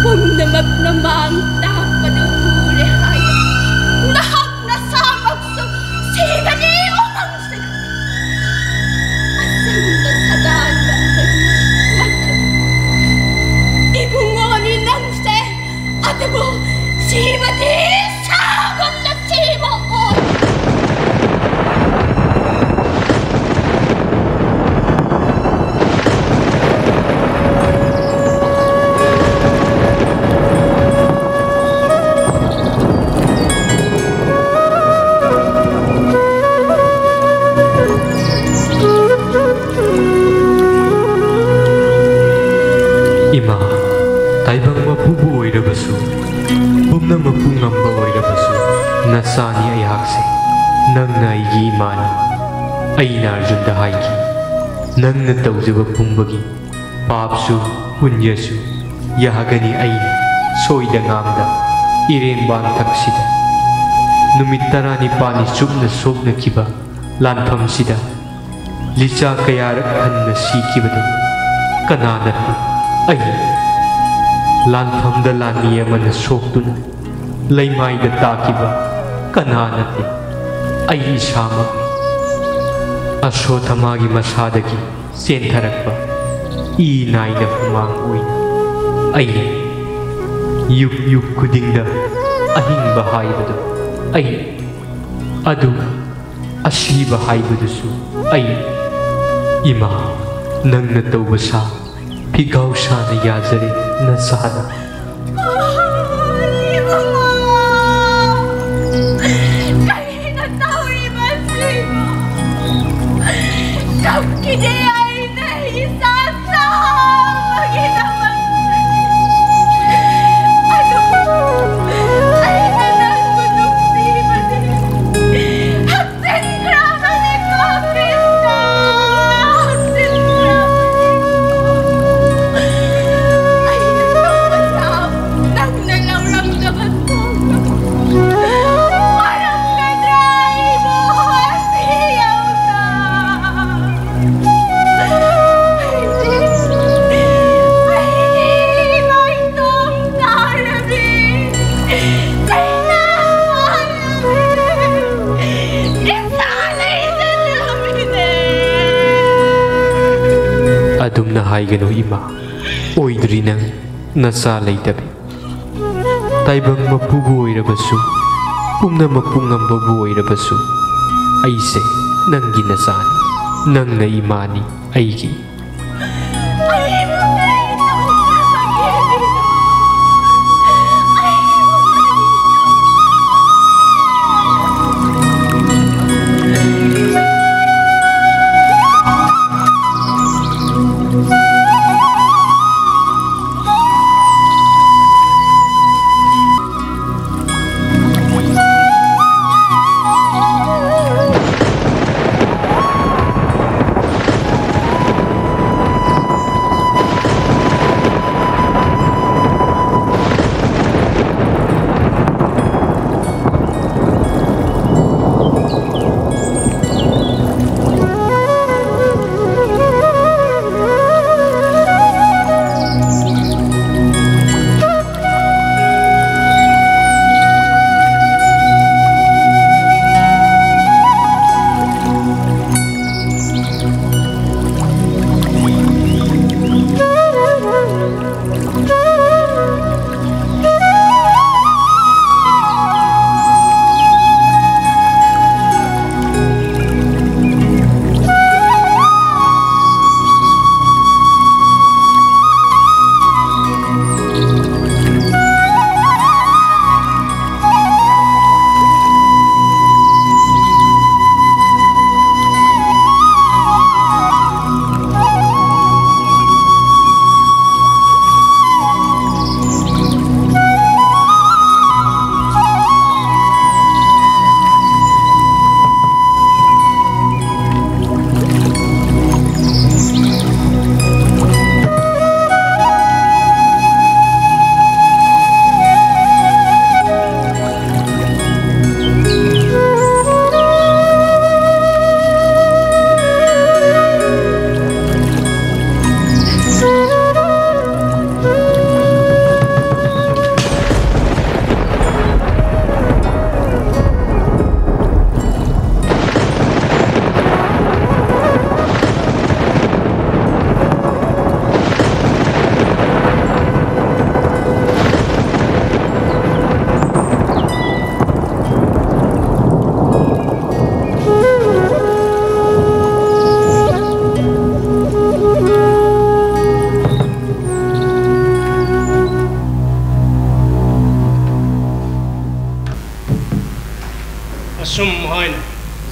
ꯄꯨꯝꯅꯃꯛꯅ ꯃꯥꯡ ꯇꯥꯛꯄꯗꯨ ꯎꯔꯦ ꯍꯥꯏꯅ ꯅꯍꯥꯛ ꯅꯁꯥꯃꯛꯁꯨ ꯁꯤꯒꯅꯤ ꯎꯃꯪꯁꯤꯗ꯫ ꯑꯆꯝꯕ ꯁꯗꯥꯟꯕ ꯑꯩꯈꯣꯏ ꯃꯈꯜ꯫ ꯏꯕꯨꯡꯉꯣꯅꯤ ꯅꯪꯁꯦ, ꯑꯗꯨꯕꯨ ꯁꯤꯕꯗꯤ ꯁꯥꯒꯨꯝꯅ ꯁꯤꯕ ꯑꯣꯏ꯫ ꯏꯃꯥ, ꯇꯥꯏꯕꯪ ꯃꯄꯨꯕꯨ ꯑꯣꯏꯔꯕꯁꯨ, ꯄꯨꯝꯅꯃꯛꯄꯨ ꯉꯝꯕ ꯑꯣꯏꯔꯕꯁꯨ, ꯅꯆꯥꯅꯤ ꯑꯩꯍꯥꯛꯁꯦ꯫ ꯅꯪꯅ ꯑꯩꯒꯤ ꯏꯃꯥꯅꯤ꯫ ꯑꯩꯅ ꯑꯔꯖꯨꯟꯗ ꯍꯥꯏꯈꯤ, "ꯅꯪꯅ ꯇꯧꯖꯕ ꯄꯨꯝꯕꯒꯤ ꯄꯥꯞꯁꯨ, ꯄꯨꯟꯌꯁꯨ ꯌꯥꯒꯅꯤ꯫ ꯑꯩꯅ ꯁꯣꯏꯗ ꯉꯥꯝꯗ ꯏꯔꯦꯝꯕꯥꯟ ꯊꯛꯁꯤꯗ ꯅꯨꯃꯤꯠ ꯇꯔꯥꯅꯤꯄꯥꯜꯅꯤ ꯆꯨꯞꯅ ꯁꯣꯛꯅꯈꯤꯕ ꯂꯥꯟꯐꯝꯁꯤꯗ ꯂꯤꯆꯥ ꯀꯌꯥꯔꯛ ꯍꯟꯅ ꯁꯤꯈꯤꯕꯗꯨ ꯀꯅꯥ ꯅꯠꯇꯦ? ꯑꯩ꯫ ꯂꯥꯟꯐꯝꯗ ꯂꯥꯟꯃꯤ ꯑꯃꯅ ꯁꯣꯛꯇꯨꯅ ꯂꯩꯃꯥꯏꯗ ꯇꯥꯈꯤꯕ ꯀꯅꯥ ꯅꯠꯇꯦ? ꯑꯩ ꯏꯁꯥꯃꯛꯅꯤ꯫ ꯑꯁꯣꯊꯃꯥꯒꯤ ꯃꯁꯥꯗꯒꯤ ꯆꯦꯟꯊꯔꯛꯄ ꯏ ꯅꯥꯏꯅ ꯍꯨꯃꯥꯡ ꯑꯣꯏꯅ ꯑꯩ꯫ ꯌꯨꯛ ꯌꯨꯛ ꯈꯨꯗꯤꯡꯗ ꯑꯍꯤꯡꯕ ꯍꯥꯏꯕꯗꯨ ꯑꯩ, ꯑꯗꯨꯒ ꯑꯁꯤꯕ ꯍꯥꯏꯕꯗꯨꯁꯨ ꯑꯩ꯫ ꯏꯃꯥ, ꯅꯪꯅ ꯇꯧꯕ ꯁꯥ ꯐꯤꯒꯥꯎ ꯁꯥꯅ ꯌꯥꯖꯔꯦ ꯅꯆꯥꯅ꯫ ꯏꯕꯨꯡꯉꯣ! ꯀꯔꯤꯅꯣ ꯇꯧꯔꯤꯕꯁꯤꯕꯨ? ꯀꯞꯈꯤꯗꯦ ꯑꯩꯅ ꯏꯆꯥ ꯆꯥꯕꯒꯤꯗꯃꯛꯇꯗꯤ꯫ ꯑꯗꯨꯕꯨ ꯍꯥꯏꯒꯅꯨ ꯏꯃꯥ, ꯑꯣꯏꯗ꯭ꯔꯤ ꯅꯪ ꯅꯆꯥ ꯂꯩꯇꯕꯤ꯫ ꯇꯥꯏꯕꯪ ꯃꯄꯨꯕꯨ ꯑꯣꯏꯔꯕꯁꯨ, ꯄꯨꯝꯅꯃꯛꯄꯨ ꯉꯝꯕꯕꯨ ꯑꯣꯏꯔꯕꯁꯨ, ꯑꯩꯁꯦ ꯅꯪꯒꯤ ꯅꯆꯥꯅꯤ, ꯅꯪꯅ ꯏꯃꯥꯅꯤ ꯑꯩꯒꯤ꯫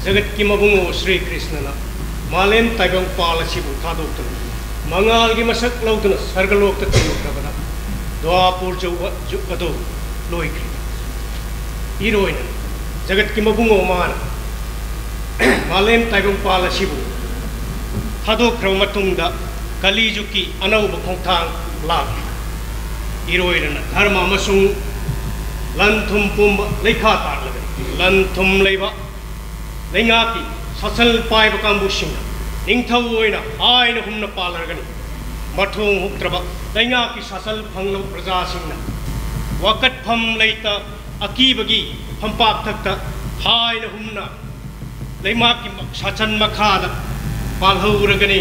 ꯖꯒꯠꯀꯤ ꯃꯕꯨꯡꯉꯣ ꯁ꯭ꯔꯤ ꯀ꯭ꯔꯤꯁꯅꯅ ꯃꯥꯂꯦꯝ ꯇꯥꯏꯕꯪꯄꯥꯜ ꯑꯁꯤꯕꯨ ꯊꯥꯗꯣꯛꯇꯨꯅ ꯃꯉꯥꯜꯒꯤ ꯃꯁꯛ ꯂꯧꯗꯨꯅ ꯁꯔꯒꯂꯣꯛꯇ ꯇꯤꯟꯈ꯭ꯔꯕꯗ ꯗ꯭ꯋꯥꯄꯨꯔ ꯖꯨꯒ, ꯖꯨꯒ ꯑꯗꯨ ꯂꯣꯏꯈ꯭ꯔꯦ꯫ ꯏꯔꯣꯏꯅ ꯖꯒꯠꯀꯤ ꯃꯕꯨꯡꯉꯣ ꯃꯥꯅ ꯃꯥꯂꯦꯝ ꯇꯥꯏꯕꯪꯄꯥꯜ ꯑꯁꯤꯕꯨ ꯊꯥꯗꯣꯛꯈ꯭ꯔꯕ ꯃꯇꯨꯡꯗ ꯀꯂꯤꯖꯨꯒꯀꯤ ꯑꯅꯧꯕ ꯈꯣꯡꯊꯥꯡ ꯂꯥꯛꯈꯤ꯫ ꯏꯔꯣꯏꯅ ꯙꯔꯃ ꯑꯃꯁꯨꯡ ꯂꯟ ꯊꯨꯝ ꯄꯨꯝꯕ ꯂꯩꯈꯥ ꯇꯥꯛꯂꯒꯅꯤ꯫ ꯂꯟ ꯊꯨꯝ ꯂꯩꯕ ꯂꯩꯉꯥꯛꯀꯤ ꯁꯥꯁꯜ ꯄꯥꯏꯕ ꯀꯥꯡꯕꯨꯁꯤꯡꯅ ꯅꯤꯡꯊꯧ ꯑꯣꯏꯅ ꯍꯥꯏꯅ ꯍꯨꯝꯅ ꯄꯥꯜꯂꯔꯒꯅꯤ꯫ ꯃꯊꯣꯡ ꯍꯨꯛꯇ꯭ꯔꯕ ꯂꯩꯉꯥꯛꯀꯤ ꯁꯥꯁꯜ ꯐꯪꯂꯕ ꯄ꯭ꯔꯖꯥꯁꯤꯡꯅ ꯋꯥꯀꯠꯐꯝ ꯂꯩꯇ ꯑꯀꯤꯕꯒꯤ ꯐꯝꯄꯥꯛꯊꯛꯇ ꯍꯥꯏꯅ ꯍꯨꯝꯅ ꯂꯩꯉꯥꯛꯀꯤ ꯁꯥꯁꯟ ꯃꯈꯥꯗ ꯄꯥꯜꯍꯧꯔꯒꯅꯤ꯫